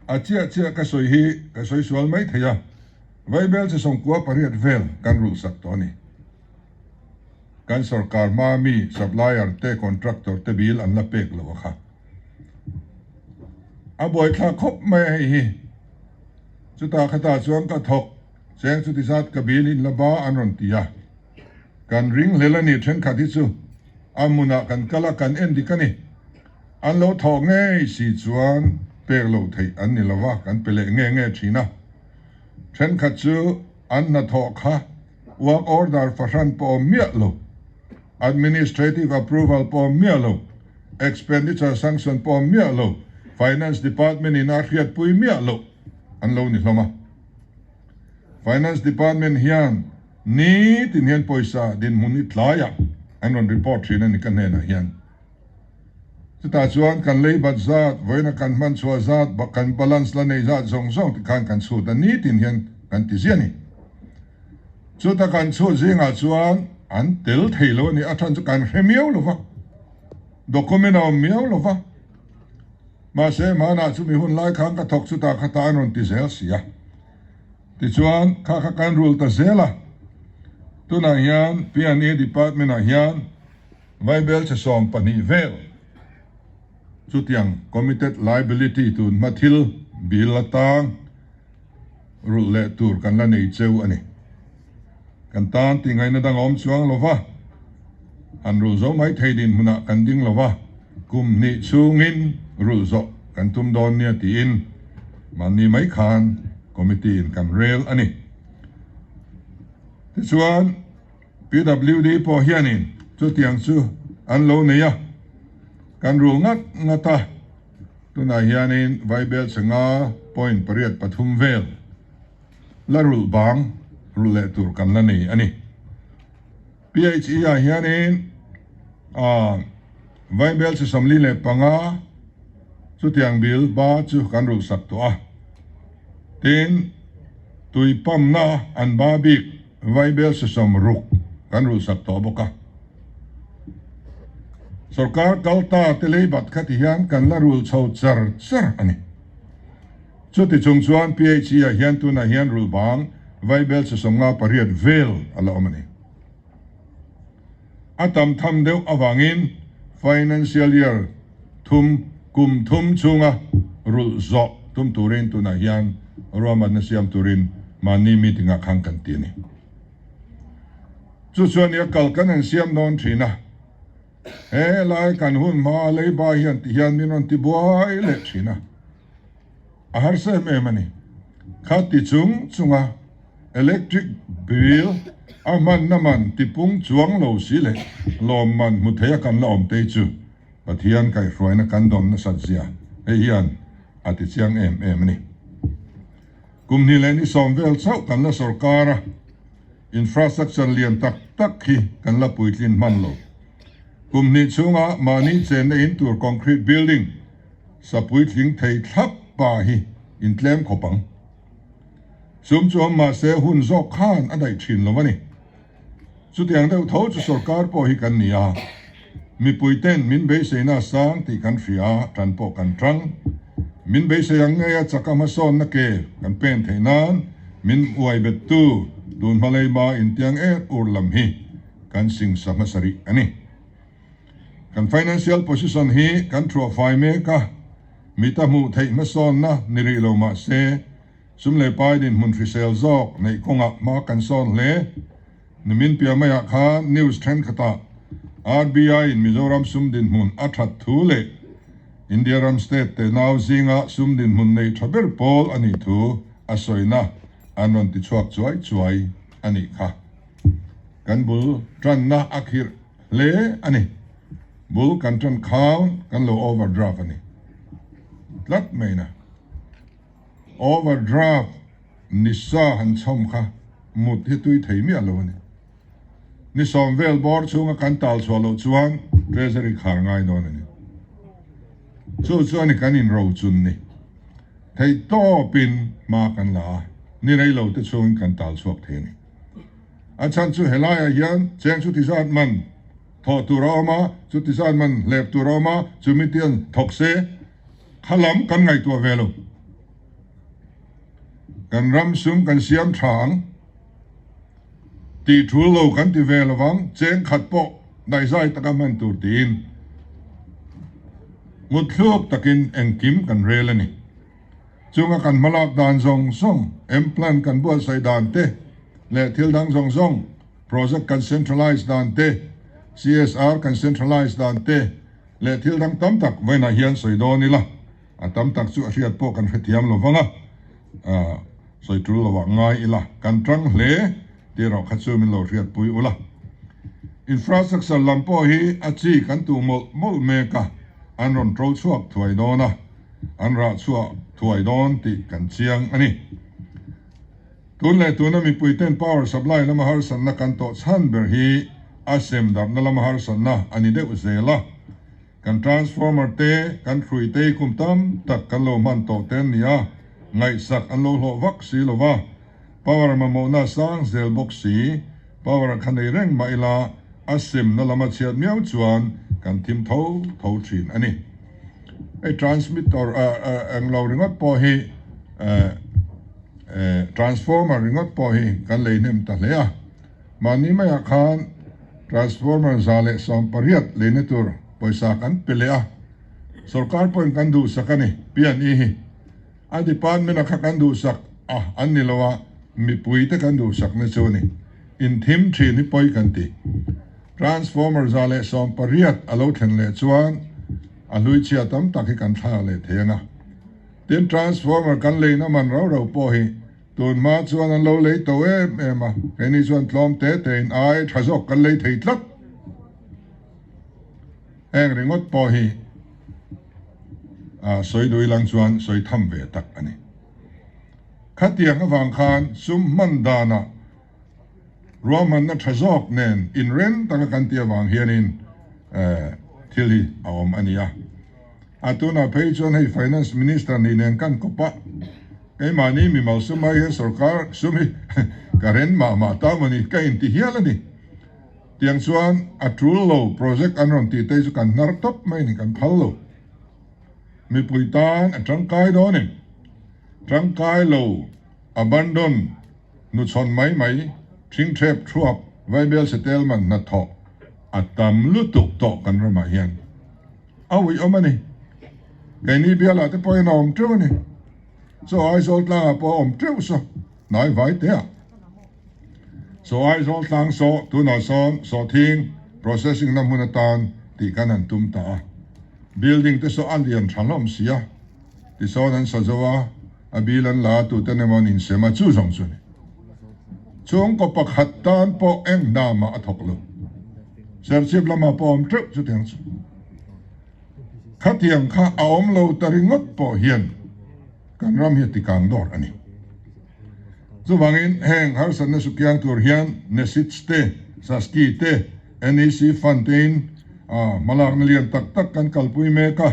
a chiah chiah ka sawi hi ka sawi sual mai thei a, Vaibel chi 98 vel kan rulhsak tawh a ni. Kan sorkar hma mi supplier te contractor te bill an la pek lo a kha. A buaithlak khawp mai a hei hi. Chutah khatah chuan ka thawk cheng chuti zat ka bill in la ba an rawn ti a. Kan ring hlel a ni thenkhat hi chu a hmunah kan kal a kan en dik a ni. An lo thawh ngei si chuan pek loh theih an ni lova kan pe leh nge nge thin a. Thenkhat chu an hnathawh kha Work order fahran pawh awm miah lo, administrative approval pawh awm miah lo, expenditure sanction pawh awm miah lo, Finance Department in a hriatpui miah loh an lo ni hlawm a. Finance Department hian nitin hian pawisa dinhmun hi tlaiah an rawn report thin a ni ka hnenah hian. Chutah chuan kan lei bat zat, vawiina kan hman chhuah zat, kan balance la nei zat zawng zawng te khan kan chhut a, nitin hian kan ti ziah a ni. Chuta kan chhut zingah chuan an tel thei lo a ni, a chhan chu kan hre miau lo va, document a awm miau lo va. Mahse, hmanah chumi hun lai khan ka thawk chutah kha ta an rawn ti zel si a. Tichuan, kha kha kan rul ta zel a. Tunah hian P&E department-ah hian Vaibel che 12 vel chutiang committed liability tun hma thil bill atang rulh leh tur kan la nei cheu a ni. Kan tan tih ngaihna dang a awm chuang lo va, han rulh zo mai thei dinhmunah kan ding lo va, kum hnih chhungin rulh zawh kan tum dawn nia tiin mahni mai khan committee in kan rel a ni. Tichuan, PWD pawh hianin chutiang chu an lo nei a, kan rul ngat ngat a, tunah hianin Vaibel changa point pariat pathum vel la rulh bang rulh leh tur kan la nei a ni. PHE ah hianin Vaibel chi 45 chutiang bill ba chu kan rulh sak tawh a, tin tui pump-na an ba bik Vaibel chi 60 kan rulh sak tawh bawk a. Sorkar kal ta te leibat kha ti hian kan la rulh chho char char a ni. Chuti chung chuan PHE ah hian tunah hian rulh bang Vaibel chi 58 vel a la awm a ni. A tam tham deuh avangin financial year thum kum thum chhunga rulh zawh tum turin tunah hian ruahmanna siam turin mahni meeting ah khan kan ti a ni. Chu chuan i a kal kan han siam dawn thin a, he lai kan hun hma leiba hian ti hian min rawn ti buai leh thin a. A harsa em em a ni. Kha ti chung chunga electric bill a hmanna man tipung chuang lo si leh lawmman hmu thei a kan la awm tei chu Pathian kaihhruaina kan dawn nasat zia hei hian a ti chiang em em a ni. Kum hnih leh ni sawm vel chauh kan la sawrkar a, infrastructure lian tak tak hi kan la puitlin hman lo. Kum hnih chhunga mahni chenna in tur concrete building Sapui tling thei thlap pa hi in tlem khawp ang. Sum chu awm mahse hun zawk khan a daih thin lo a ni. Chutiang deuh tho chu sorkar pawh hi kan ni a, mipui ten min beiseina a sang tih kan hria a, tan pawh kan tang. Min beisei ang ngei a chaka hmasawnna ke kan pen theih nan min uai bettu tun hma lei ma intiang er ur lam hi kan singsa hmasa rih a ni. Kan financial position hi kan thuah fai mek a, mita hmuh theih hmasawnna ni rih lo mah se, sum leh pai dinhmun hrisel zawk neih kawngah hma kan sawn hle. Nimin piah maiah khan news thenkhatah RBI in Mizoram sum dinhmun a that thu leh India ram state te nau zinga sum dinhmun nei tha ber pawl a nih thu a sawina an rawn ti chhuak chuai chuai a nih kha. Kan bul tanna a khirh hle a ni. Bul kan tan khan kan lo overdraft a ni tlat mai na. Overdraft ni sa han chhawm kha mut hi tui thei miah lo a ni. Ni sawm vel bawr chhunga kan tal chhuah loh chuan Treasury khar ngai dawn a ni. Chu chu a ni kan inrochun ni. Theih tawpin hma kan la a, ni rei lo te chhungin kan tal chhuak thei a ni. A chhan chu helaiah hian cheng chuti zat man thawh tur a awm a, chuti zat man hlep tur a awm a, chumi tian thawk se kha lam kan ngaihtuah ve lo. Kan ram sum kan siam tha ang tih thul lo kan ti ve lovang, cheng khat pawh daihzai taka hman tur tiin mutthluk takin engkim kan rel a ni. Chunga kan hmalak dan zawng zawng, M-plan kan buatsaih dan te leh thil dang zawng zawng, project kan centralize dan te, CSR kan centralize dan te leh thil dang tam tak vawiinah hian sawi dawn ila, a tam tak chu a hriat pawh kan hrethiam lo vang a, sawi tul lovah ngai ila, kan tang hle tih erawh kha chu min lo hriatpui ula. Infrastructure lam pawh hi a chi kan tuh mawlh mawlh mek a, an rawn to chhuak thuai dawn a. An rah chhuah thuai dawn tih kan chiang a ni. Tun leh tuna mipuiten power supply lama harsatna kan tawh chhan ber hi a sem darhna lama harsatna a ni deuh zel a. Kan transformer te, kan hrui te hi kum tam tak kan lo hman tawh te an ni a, ngaihsak an lo hlawh vak si lo va. Power mamawhna a sang zel bawk si, power a kha nei reng mah ila a semna lama chhiat miau chuan kan thim tho tho thin a ni. Hei transmitter englo ringawt pawh hi transformer ringawt pawh hi kan lei hnem ta hle a, mahni maiah khan transformer 118 leina tur pawisa kan pe leh a, sorkar pawhin kan duhsak a ni, P&E hi. A department a kha kan duhsak a an ni lo a, mipui te kan duhsak na chu a ni. Inthim thin hi pawi kan ti. Transformer 118 a lo thlen leh chuan a hlui chhia tam tak hi kan thlak leh thei ang a. Tin, transformer kan leina man rau rau pawh hi Tun hma chuan an lo lei to em em a, keini chuan tlawm te tein ai tha zawk kan lei thei tlat. Heng ringawt pawh hi sawi duh ilang chuan sawi tham ve tak a ni. Khatiang avang khan sum hman danah ruahmanna tha zawk nen inrem taka kan tih avang hianin thil hi a awm a ni a. A tunah phei chuan hei Finance Minister nih nen kan kawp a, keimahni mimal sum ai hian sorkar sum hi ka ren mah mah ta maw ni ka inti hial a ni. Tiang chuan a tul lo project an rawn tih te chu kan hnar tawp mai a ni, kan phal lo. Mipui tan a tangkai dawn em? Tangkai lo abandon Nuchhawn mai mai, thingthep thuap, vaibel setel man hnathawh a tam lutuk tawh kan ramah hian a uiawm a ni. Keini bialah te pawhin a awm teuh a ni. Chaw Aizawl tlangah pawh a awm teuh saw, hnai vai te ah. Chaw Aizawl tlang saw tunah sawn sawhthing processing na hmun atan tih kan han tum ta a. Building te saw a lian tha hlawm si a, tisawn an sa zo a. A bil an la a tuten emaw an insem a, chu zawng chu a ni. Chhungkaw pakhat tan pawh eng hna mah a thawk lo. Serchhip lamah pawh a awm teuh chutiang chu. Khatiang kha a awm lo ta ringawt pawh hian kan ram hi a tikang dawr a ni. Chuvangin heng harsatna sukiang tur hian NESIDS te, SASCI te, NEC Fund tein hmalakna lian tak tak kan kalpui mek a.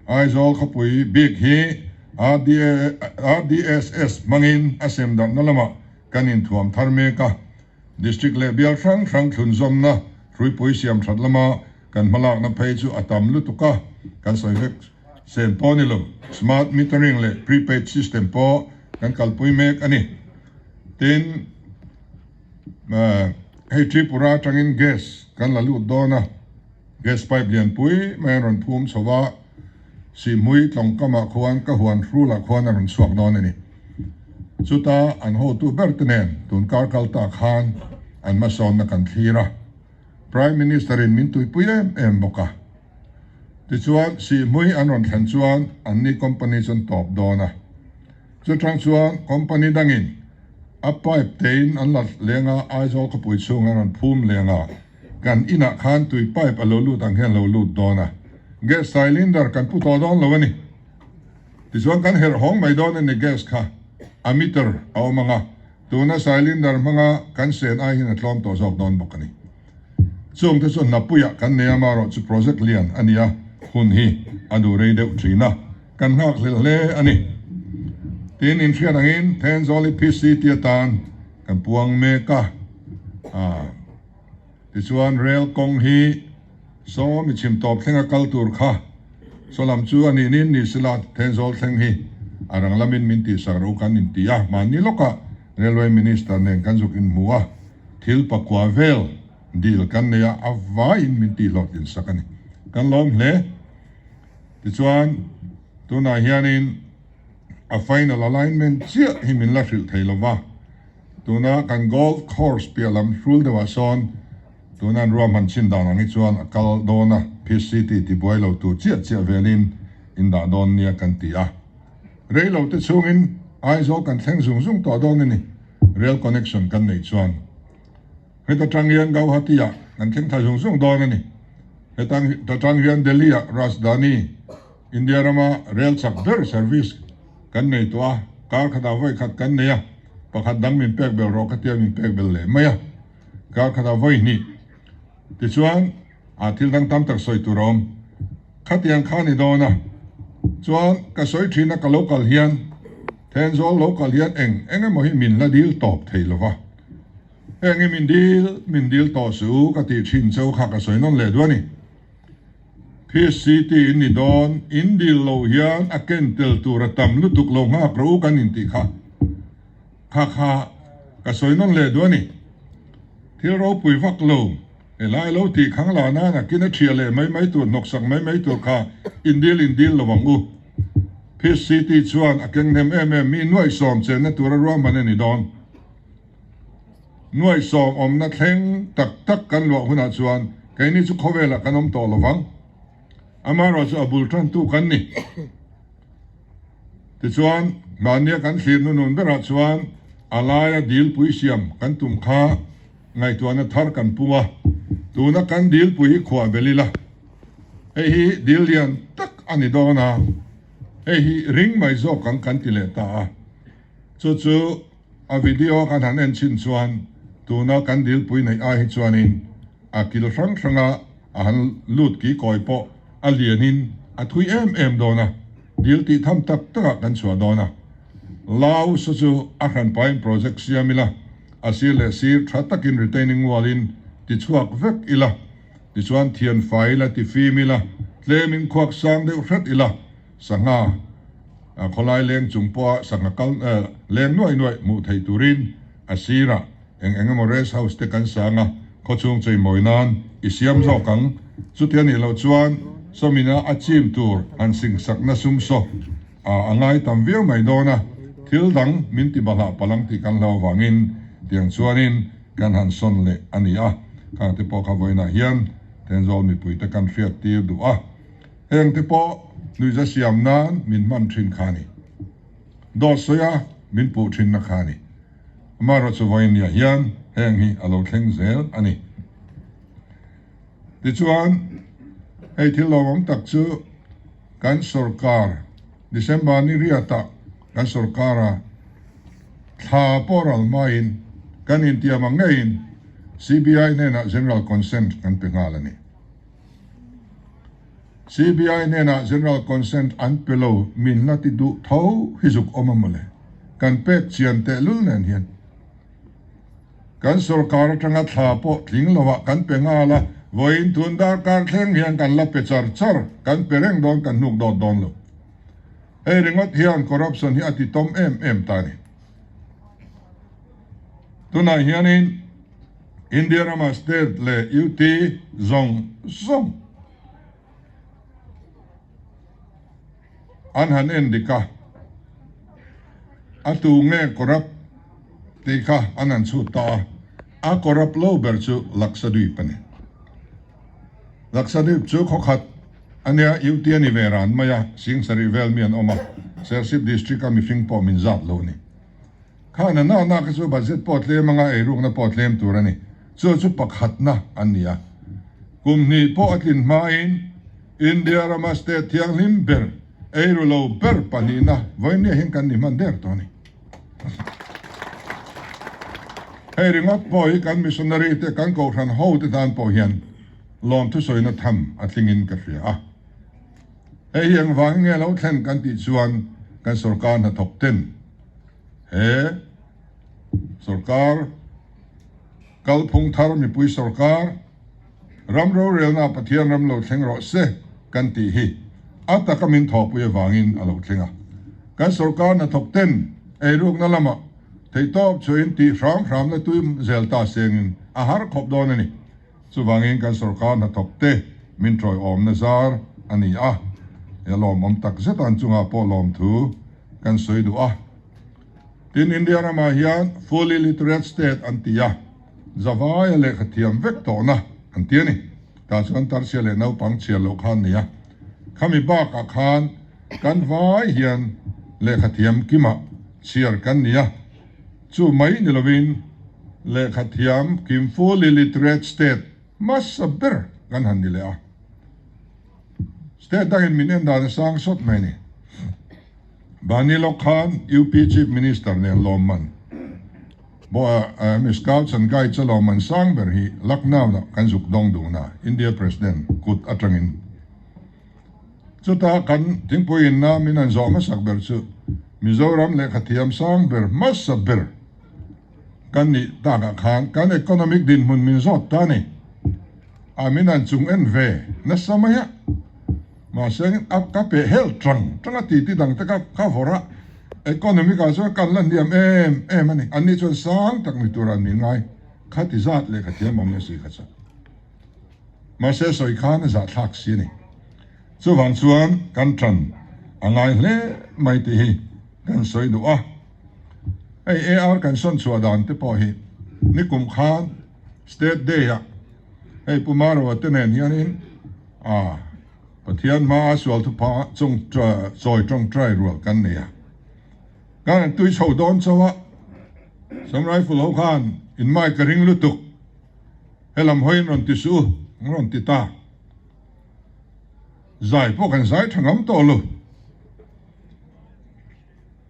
Aizawl khawpui bik hi RDSS hmangin a sem darhna lamah kan inthuam thar mek a, District leh bial hrang hrang thlunzawmna hruipui siam that lama kan hmalakna phei chu a tam lutuk a, kan sawi vek sen pawh ni lo, Smart Metering leh Prepaid System pawh kan kalpui mek a ni. Tin, hei Tripura atangin gas kan la lut dawn a. Gas pipe lianpui mai an rawn phum chho a, Sihhmui tlawngkamah khuan ka huan hrulah khuan a rawn chhuak dawn a ni. Chuta an hotu ber te nen tun kar kal ta khan an hmasawnna kan thlir a, Prime Minister in min tuipui em em bawk a. Tichuan Sihhmui an rawn thlen chuan anni company chu an tawp dawn a. Chutang chuan company dangin a pipe tein an la leng a, Aizawl khawpui chhung an rawn phum leng a. Kan inah khan tui pipe a lo lut ang hian lo lut dawn a, gas cylinder kan pu tawh dawn lo a ni. Tichuan kan herh hawng mai dawn a ni gas kha a meter a awm ang a, tuna cylinder hmanga kan sen ai hian a tlawm tawh zawk dawn bawk a ni. Chung te chu hnapuiah kan nei a, marawh chu project lian a ni a, hun hi a duh rei deuh thin a, kan nghak hlel hle a ni. Tin, inhriat angin Thenzawl hi PCT atan kan puang mek a, aa. Tichuan rel kawng hi saw mi chhim tawp thlenga kal tur kha saw lam chu a nih nin ni sela Thenzawl thleng hi a rang lamin min tihsak ro kan inti a, mahni lawkah Railway Minister nen kan zuk inhmu a, thil pakua vel deal kan nei a, a vaiin min tihhlawhtlinsak a ni. Kan lawm hle. Tichuan tunah hianin a final alignment chiah hi min la hrilh thei lova. Tuna kan golf course piah lam hrul deuhah sawn tuna an ruahman chin dan ang hi chuan a kal dawn a, PCT ti buai lo tur chiah chiah velin in dah dawn nia kan ti a. Rei lo te chhungin Aizawl kan thleng zung zung tawh dawn a ni, rail connection kan neih chuan. Heta tang hian Gauhati-ah kan thleng thla zung zung dawn a ni. Heta tang hian Delhi-ah Rajdhani, India rama rel chak ber service kan nei tawh a, kar khatah vawi khat kan nei a, pakhat dang min pek bel rawh ka tia min pek bel leh mai a, kar khatah vawi hnih tichuan ah thil dang tam tak sawi tur a awm. Khatiang kha ni dawn a, chuan ka sawi thin a ka lo kal hian Thenzawl lo kal hian eng eng emaw hi min la dil tawp thei lo va, heng hi min dil min dil tawh suh u ka tih thin cheu kha ka sawi nawn leh duh a ni. PCT in ni dawn, in dil loh hian a ken tel tur a tam lutuk lo nghak rawh u kan intih kha. Kha kha ka sawi nawn leh duh a ni. Thil ropui vak lo, helai lo tih khang la nan a kin a thiah leh mai mai tur, hnawksak mai mai tur kha in dil in dil lo ang u. PCT chuan a keng hnem em em, mi nuaihsawm chenna tura ruahman a ni dawn. Nuaihsawm awmna thleng tak tak kan luah hunah chuan keini chu khawvelah kan awm tawh lo vang. Amaherawhchu a bul tantu kan ni. Tichuan, Mahnia kan thlir nunun berah chuan a laia dilpui siam kan tum kha ngaihtuahna thar kan pu a, tuna kan dilpui hi khuah bel ila, hei hi dil lian tak a ni dawn a, hei hi ring mai zawk ang kan ti leh ta a. Chu chu a video kan han en chhin chuan tuna kan dilpui neih ai hi chuanin a kil hrang hranga a han lut ki kawi pawh a lianin a thui em em dawn a, dil tih tham tak takah kan chhuah dawn a. Laos chu a hranpain project siam ila, a sir leh sir tha takin retaining wall in ti chhuak vek ila, tichuan thian fai ila, ti fim ila, tlemin khuak sang deuh hret ila, sangha khawlai leng chung pawha sangha kal leng nuai nuai hmuh theih turin a sirah Eng eng emaw rest house te kan sang a, khawchhung cheimawi nan i siam zawk ang. Chuti a nih loh chuan sawmina a chim tur han singsakna sum saw a a ngai tam viau mai dawn a, thil dang min ti bahlah palh ang tih kan hlau avangin tiang chuanin kan han sawn leh a ni a. Khang te pawh kha vawiinah hian Thenzawl mipuite kan hriat tir duh a, heng te pawh nuihza siam nan min hman thin kha a ni. Dawt sawi a min puh thinna kha a ni. Amaherawhchu vawiinniah hian heng hi a lo thleng zel a ni. Tichuan, hei thil lawmawm tak chu kan sorkar December ni riatah kan sorkara thla pawh ral hmain kan intiam ang ngeiin CBI hnenah General Consent kan pe nghal a ni. CBI hnenah General Consent an pe lo min la ti duh tho hi zuk awm a mawle. Kan pek chian tehlul nen hian kan sorkar atanga thla pawh tling lovah kan pe nghal a, vawiin tun darkar thleng hian kan la pe char char, kan pe reng dawn kan hnuk dawt dawn lo. Hei ringawt hian corruption hi a ti tawm em em ta a ni. Tunah hianin India rama state leh UT zawng zawng an han en dik a, a tu nge corrupt tih kha an han chhut ta a, a corrupt lo ber chu Lakshadweep a ni. Lakshadweep chu khawkhat a nia, UT a ni ve ran mai a, Singsarih vel mi an awm a, Serchhip district a mihring pawh min zat lo a ni. Kha na na na kha chu budget pawh tlem anga eirukna pawh tlem tur a ni. Chu chu pakhatna an ni a. Kum hnih pawh a tlin hmain India rama state thianghlim ber, eiru lo ber pahnihna vawinia hian kan ni hman der tawh a ni. Hei ringawt pawh hi kan missionary te, kan kohhran ho te tan pawh hian lawmthusawina tham a tlingin ka hria a. Hei hi engvangin nge lo thlen kan tih chuan kan sorkar hnathawk ten he sorkar kalphung thar mipui sorkar ram rorelna Pathian ram lo thleng rawh se kan tih hi a taka min thawhpui avangin a lo thleng a. Kan sorkar hnathawk ten eirukna lamah theihtawp chhuahin tih hram hramna tui zel ta sengin a har khawp dawn a ni. Chuvangin kan sorkar hnathawk te min tawiawmna zar a ni a, he lawmawm tak zet an chungah pawh lawmthu kan sawi duh a. Tin, India ramah hian fully literate state an ti a, zavaia lehkha thiam vek tawhna an ti a ni. Tah chuan tarchhia leh naupang chhiar loh kha an nei a, khami bakah khan kan vai hian lehkha thiam kimah chhiar kan ni a. Chu mai ni lovin lehkha thiam kim fully literate state hmasa ber kan han ni leh a. State dangin min en dan a sang sawt mai a ni. Bani lawk khan UP Chief Minister nen lawmman bawh Scouts and Guides a lawmman sang ber hi Lucknow-ah kan zuk dawng dun a, India President kut atangin. Chuta kan thingpui inna min han zawh hmasak ber chu Mizoram lehkha thiam sang ber hmasa ber kan nih takah khan kan economic dinhmun min zawt ta a ni. A min han chung en ve nasa mai a, mahse a ka peh hel tang tang a titi dang te ka vawrh a, economic ah chuan kan la hniam em em a ni. Anni chuan sang tak ni turah an min ngai, khati zat lehkha thiam awm nasi kha chuan. Mahse sawi khan a zahthlak si a ni. Chuvang chuan kan tan a ngai hle mai tih hi kan sawi duh a. Hei AR kan sawn chhuah dan te pawh hi nikum khan State Day ah hei Pu Maroa te nen hianin a Pathian hmaa sual thupha chung chawi tawngtai rual kan nei a. Kan han tui chho dawn chauh a, Assam Rifle ho khan in mic a ring lutuk, helam hawiin rawn ti suh u, an rawn ti ta. Zai pawh kan zai tha ngam tawh lo.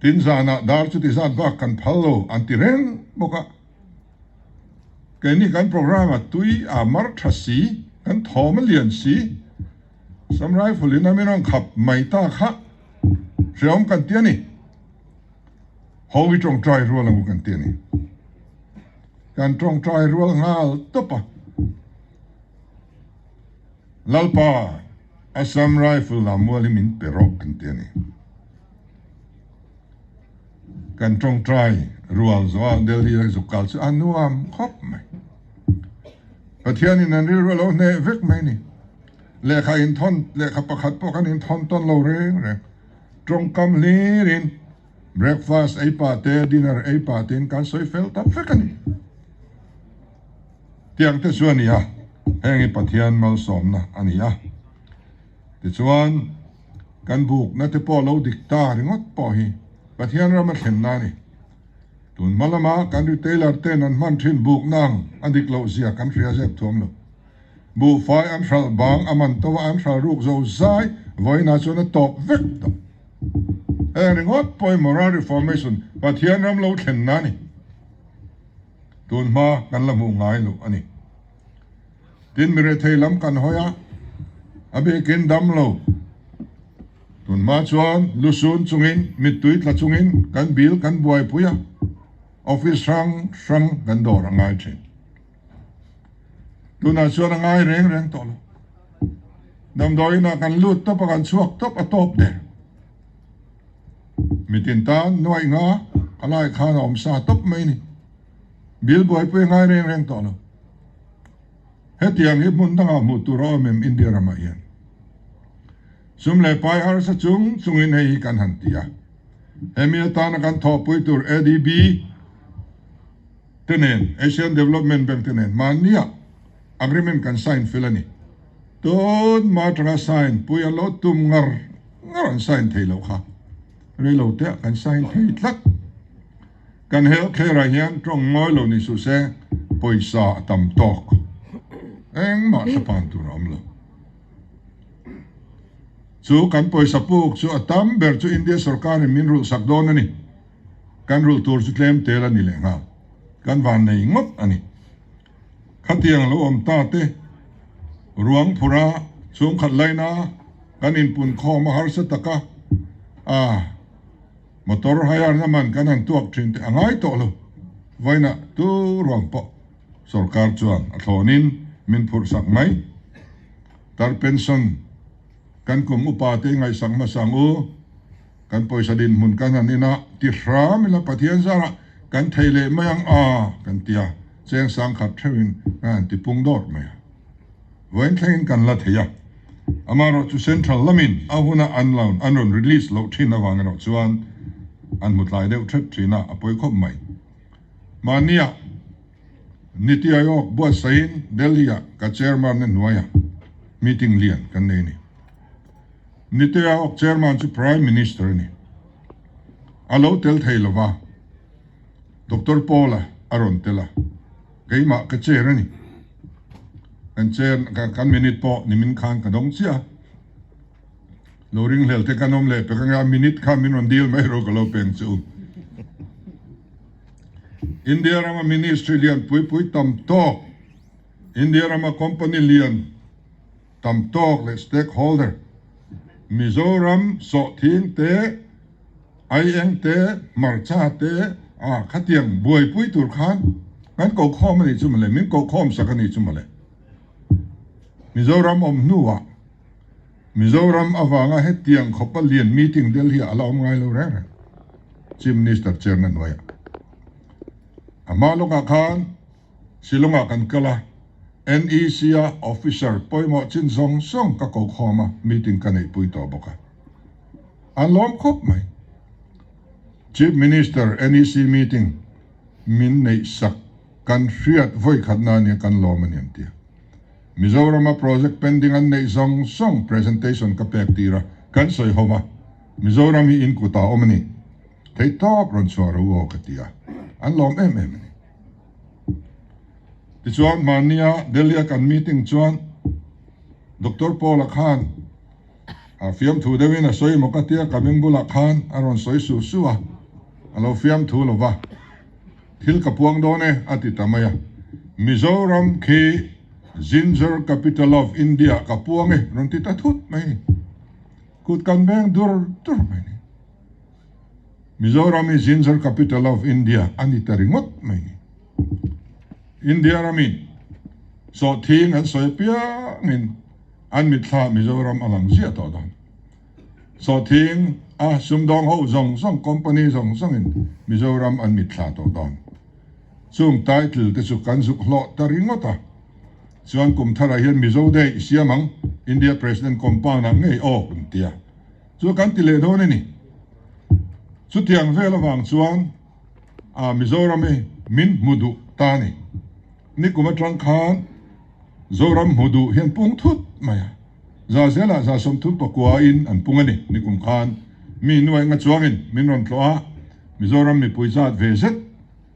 Tin zanah dar chuti zat bak kan phal lo an ti reng bawk a. Keini kan programme a tui a mar tha si, kan thawm a lian si. Assam Rifle in a min rawn khap mai ta kha hreawm kan ti a ni. Ho hi tawngtai rual ang u kan ti a ni. Kan tawngtai rual nghal tawp a. Lalpa, Assam Rifle lam mual hi min pe rawh kan ti a ni. Kan tawngtai rual zawh Delhi a zuk kal chu a nuam khawp mai. Pathianin an rilru a lo hneh vek mai ni. Lehkha inthawn, lehkha pakhat pawh kan inthawn tawn lo reng reng. Tawngkam hlirin breakfast ei pah te, dinner ei pah tein kan sawi fel ta vek a ni. Tiang te chu a ni a, heng hi Pathian malsawmna a ni a. Tichuan, kan bukna te pawh lo dik ta ringawt pawh hi Pathian rama thlenna a ni. Tun hma lama kan retailer ten an hman thin bukna ang a dik loh zia kan hria zep thuam lo. Buhfai an hralh bang a man tova an hralh ruk zo zai vawiinah chuan a tawp vek tawh. Heng ringawt pawh hi moral reformation Pathian ram lo thlenna a ni. Tun hma kan la hmuh ngai loh a ni. Tin mirethei lam kan hawi a, a bikin dam lo. Tun hma chuan lusun chungin, mittui tla chungin kan bil kan buaipui a, office hrang hrang kan dawr a ngai thin. Tunah chuan a ngai reng reng tawh lo. Damdawiinah kan lut tawp a, kan chhuak tawp a tawp der. Mitin tan nuaih nga a lai khan a awm sa tawp mai ni. Bil buaipui a ngai reng reng tawh lo. Hetiang hi hmun dangah hmuh tur a awm em India ramah hian. Sum leh pai harsa chung chungin hei hi kan han ti a. Hemi atana kan thawhpui tur ADB te nen, Asian Development Bank te nen mahnia agreement kan sign fel a ni. Tun hma atanga sign pui an lo tum ngar ngar an sign thei loh kha. Rei lo te ah kan sign thei tlat. Kan health care ah hian tawng ngawi lo ni suh se pawisa a tam tawk. Engmah thlapan tur a awm lo. Chu kan pawisa puk chu a tam ber chu India sorkarin min rulh sak dawn a ni. Kan rulh tur chu tlem tel a ni lehnghal. Kan van nei ngawt a ni. Khatiang lo awm ta te, ruang phura chhungkhat laina kan inpun khawm a harsa taka a motor hire-na man kan han tuak thin te a ngai tawh lo. Vawiinah tu ruang pawh sorkar chuan a thlawnin min phurh sak mai. Tar pension kan kum upa te ngaihsak hmasa ang u. Kan pawisa dinhmun kan han en a, ti hram ila Pathian zarah kan thei leh mai ang a kan ti a, cheng sangkhat theuhin kan han ti pung dawt mai a. Vawiin thlengin kan la thei a, amaherawh chu Central lamin a huna an loan an rawn release loh thin avang erawh chuan an hmu tlai deuh thet thin a, a pawi khawp mai. Mahnia Niti Aayog buatsaihin Delhi-ah ka chairman-na hnuaiah meeting lian kan nei a ni. Nitea awk chairman chu Prime Minister a ni. A lo tel thei lo va, Doctor Paul-a a rawn tel a, keimah ka chair a ni. Kan chair, kan minute pawh nimin khan ka dawng chiah a. Lo ringhlel te kan awm leh pek ange, a minute kha min rawn dil mai rawh ka lo peng che u. India rama ministry lian pui pui tam tawk, India rama company lian, Tam tawk leh stakeholder, Mizoram sawhthing te, aieng te, hmarcha te a khatiang buaipui tur khan kan kohkhawm a nih chu mawle, min kohkhawm sak a nih chu mawle. Mizoram awm hnuah Mizoram avanga hetiang khawpa lian meeting Delhi ah a la awm ngai lo reng reng, Chief Minister chairna hnuaiah. A hma lawkah khan Shillong-ah kan kal a, NEC-a officer pawimawh chin zawng zawng ka ko khawm a, meeting ka neihpui tawh bawk a. An lawm khawp mai. Chief Minister NEC meeting min neihsak kan hriat vawikhatna ania kan lawm a ni an ti a. Mizorama project pending an neih zawng zawng presentation ka pek tir a, kan sawi ho va, Mizoram hi in kutah awm a ni. Theihtawp rawn chhuah ro aw ka ti a, an lawm em em a ni. Tichuan hmannia Delhi-a kan meeting chuan Doctor Paul-a khan a fiamthu deuhin a sawi maw ka tia ka beng bulah khan a rawn sawi su su a, a lo fiamthu lo va, thil ka puang dawn e a ti ta mai a, Mizoram khi Ginger Capital of India ka puang e rawn ti ta thut mai ni, kut kan beng dur dur mai ni. Mizoram hi Ginger Capital of India a ni ta ringawt mai ni. India ramin sawhthing an sawi apiangin an mitthla Mizoram a lang ziah tawh dawn. Sawhthing a sumdawng ho zawng zawng, company zawng zawngin Mizoram an mitthla tawh dawn. Chung title te chu kan zuk hlawh ta ringawt a. Chuan kum tharah hian Mizo Day i siam ang, India President compound ah ngei awk an ti a. Chu kan ti leh dawn a ni. Chutiang vel avang chuan a Mizoram hi min hmu duh ta a ni. Nikum atang khan Zoram hmu duh hian pung thut mai a. Za zelah za 30 pakua in an pung a ni. Nikum khan mi nuaih nga chuangin min rawn tlawh a, Mizoram mipui zat ve zet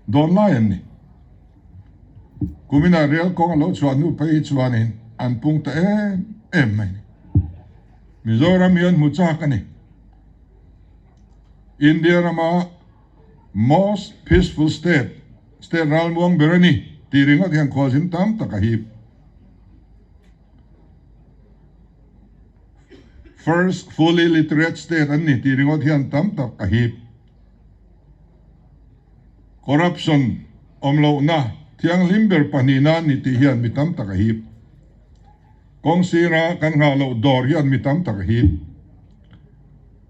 dawn lai an ni. Kuminah rel kawng a lo chhuah hnu phei hi chuanin an pung ta em em mai a ni. Mizoram hian hmu chak a ni. India rama most peaceful state, state ralmuang ber a ni tih ringawt hian khualzin tam tak a hip. First fully literate state an ni tih ringawt hian tam tak a hip. Corruption awm lohna thianghlim ber pahnihna an ni tih hian mi tam tak a hip. Kawng sira kan nghah loh dawr hian mi tam tak a hip.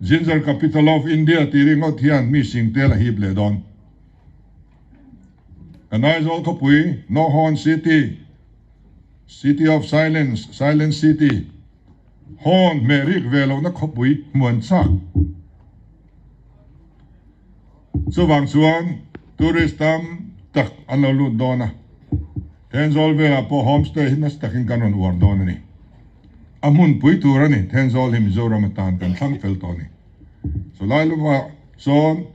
Ginger Capital of India tih ringawt hian mi sing tel a hip leh dawn. Kan Aizawl khawpui, No Horn City, City of Silence, Silent City, Horn hmeh rik ve lohna khawpui hmuan chak. Chuvang chuan tourist tam tak an lo lut dawn a, Thenzawl velah pawh homestay hi nasa takin kan rawn uar dawn a ni. A hmunpui tur a ni, Thenzawl hi Mizoram atan kan thlang fel tawh a ni. Chulai lova sawn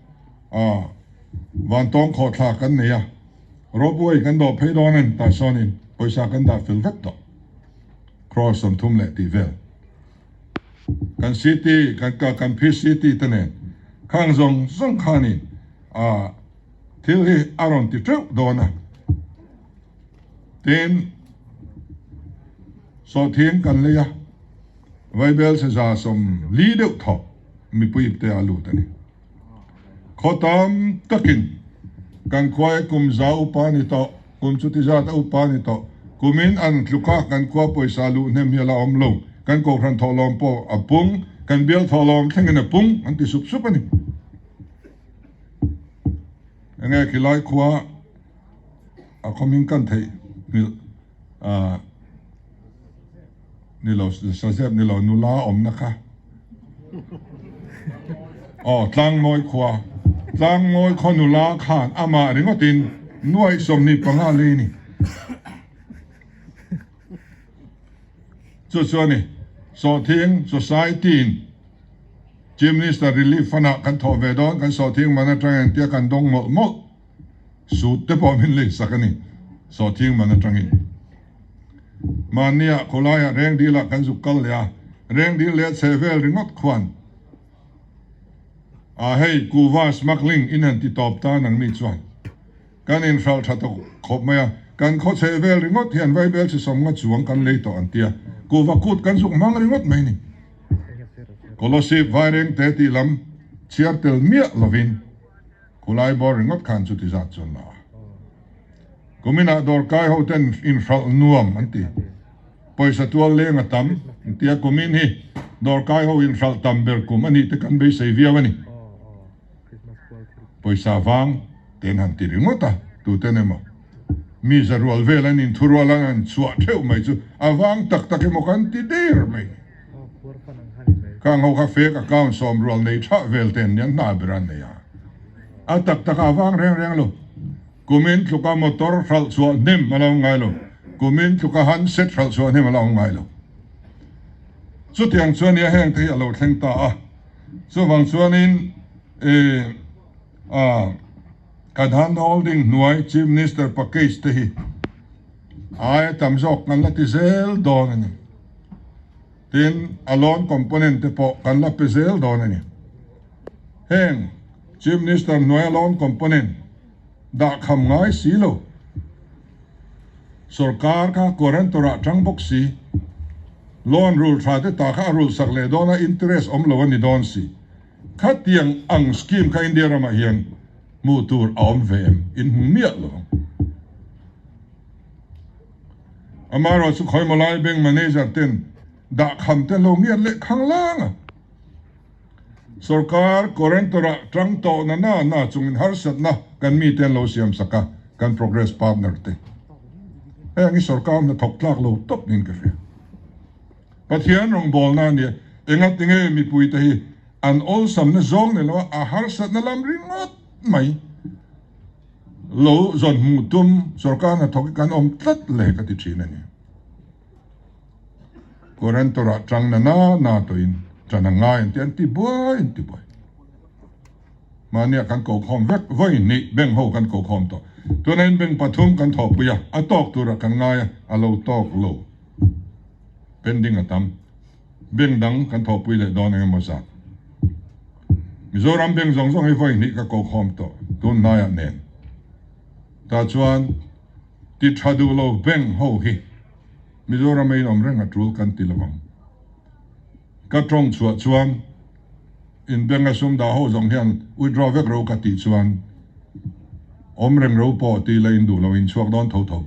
Vantawng khawhthla kan nei a, ropeway kan dawh phei dawn a ni, tah sawnin pawisa kan dah fel vek tawh, crore 30 leh tih vel. Kan city, kan ka kan PCT te nen khang zawng zawng khanin ah thil hi a rawn ti teuh dawn a. Tin, sawhthing kan lei a, Vaibel saza 40 deuh thawk mipui ipte a lut a ni. Khaw tam takin kan khuai kum za upa ni tawh, kum chuti zat a upa ni tawh, kumin an tluk a, kan khua pawisa luh hnem hi a la awm lo, kan kohhran thawhlawm pawh a pung, kan bial thawhlawm thlengin a pung an ti sup sup a ni. Enge khilai khua a khawming kan theih nghilh a ni lo sazep ni lo nula awmna kha aw tlangmawi khua tlangmawi khaw nula khan amah ringawtin nuaih 25 lei ni chu chu a ni sawhthing society in chief minister relief fund ah kan thawh ve dawn kan sawhthing man atang engtia kan dawng mawlh mawlh Suit te pawh min leisak a ni, sawhthing man atangin. Mahnia khawlaiah Rengdilah kan zuk kal leh a, Rengdil leh a chheh vel ringawt khuan a hei kuhva smuggling in han ti tawp ta nangni chuan kan inhralh tha tawh khawp mai a, kan khaw chheh vel ringawt hian vaibel chi 50 chuang kan lei tawh an tia, kuhva kut kan zuk hmang ringawt mai ni. Kolosip vairengte tih lam chhiar tel miah lovin. Khulai bawr ringawt khan chuti zat chuan la a. Kuminah dawrkai ho ten inhralh nuam an ti. Pawisa tual leng a tam an ti a, kumin hi dawrkai ho inhralh tam ber kum a nih te kan beisei viau a ni. Pawisa vang ten han ti ringawt a, tuten emaw mi za rual vel an inthurual an han chhuah theuh mai chu a vang tak tak emaw kan ti der mai. Khang ho kha fake account sawm rual nei thah vel ten nia hna ber an nei a. A tak tak a vang reng reng lo. Kumin tluka motor hralh chhuah hnem a lo ngai lo. Kumin tluka handset hralh chhuah hnem a lo ngai lo. Chutiang chuan nia heng te hi a lo thleng ta a. Chuvang chuanin eh. A kan hand holding hnuai Chief Minister package te hi aia tam zawk kan la ti zel dawn a ni. Tin, a loan component te pawh kan la pe zel dawn a ni. Heng Chief Minister hnuaia loan component dah kham ngai si lo. Sorkar kha guarantor ah tang bawk si. Loan rul tha te ta kha a rul sak leh dawn a, interest awm lo a ni dawn si. Khatiang ang scheme kha India ramah hian hmuh tur a awm ve em? In hmu miah lo ang. Amaherawh chu khawimaw lai bank manager ten dah kham te lo ngiat leh khang lang a. Sorkar guarantor ah tang tawh na na na chungin harsatna kan mite an lo siam sak a, kan progress partner te. Heng hi sorkar hnathawk tlak lo tawp niin ka hria. Pathian rawngbawlna a nia, engati nge mipuite hi an awlsamna zawng nei lo a, a harsatna lam ringawt mai lo zawn hmuh tum sorkar hnathawk hi kan awm tlat le ka ti thin a ni. Guarantor-ah tang na na na tawhin tan a ngai an ti, an ti buai an ti buai. Mahnia kan kokhawm vek vawi hnih bank ho kan kokhawm tawh. Tunain bank pathum kan thawhpui a, a tawk turah kan ngai a, a lo tawk lo. Pending a tam. Bank dang kan thawhpui leh dawn eng emaw zat. Mizoram bank zawng zawng hi vawi hnih ka kokhawm tawh tun hnaiah nen. Tah chuan ti tha duh lo bank ho hi Mizoram a inawm reng a tul kan ti lo ang. Ka tawng chhuah chuan in bank a sum dah ho zawng hian withdraw vek ro ka tih chuan awm reng ro pawh ti la in duh lo in chhuak dawn tho tho.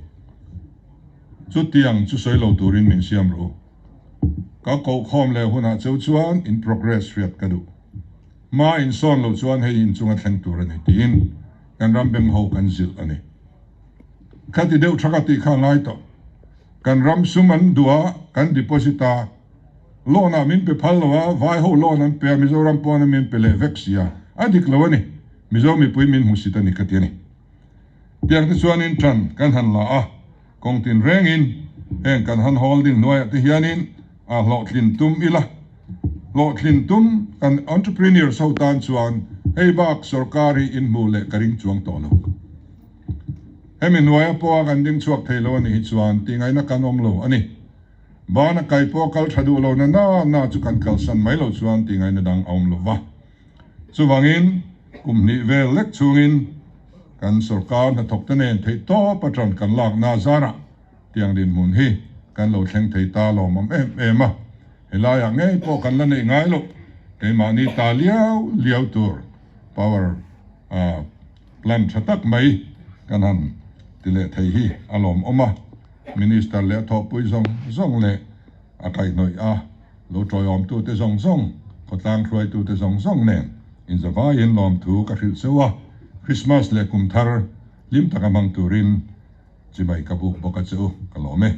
Chutiang chu sawi lo turin min siam ru. Ka kohkhawm leh hunah cheu chuan in progress hriat ka duh. Hma in sawn lo chuan hei inchunga thleng tur a ni tiin kan ram beng ho kan zilh a ni. Khati deuh tha ka tih kha a ngai tawh. Kan ram sum an duh a, kan deposit a, loan ah min pe phal lo a, vai ho loan an pe a, Mizoram pawn a min pe leh vek si a, a dik lo a ni. Mizo mipui min hmusit a ni ka ti a ni. Tiang te chuanin tan kan han la a, kawng tin rengin heng kan han holding hnuaiah te hianin a hlawhtlin tum ila. Hlawhtlin tum kan entrepreneurs ho tan chuan hei bak sorkar hi inhmuh leh ka ring chuang tawh lo. Hemi hnuaia pawha kan ding chhuak thei lo a nih hi chuan tihngaihna kan awm lo a ni. Bana kai pawh kal tha duh lo na na na chu kan kalsan mai lo chuan tihngaihna dang a awm lo va. Chuvangin, kum hnih vel lek chhungin kan sorkar hnathawkte nen theihtawp atang kan lakna zarah tiang dinhmun hi kan lo thleng thei ta lawmawm em em a. Helaiah ngei pawh kan la neih ngai loh, keimahni ta liau liau tur power plant tha tak mai kan han ti leh thei hi a lawmawm a. Minister leh a thawhpui zawng zawng leh a kaihhnawih a. Lo tawiawmtute zawng zawng, khawtlang hruaitute zawng zawng nen inzavaiin lawmthu ka hrilh cheu a, Krismas leh kum thar hlim taka hmang turin chibai ka buk bawk a che u, ka lawm e.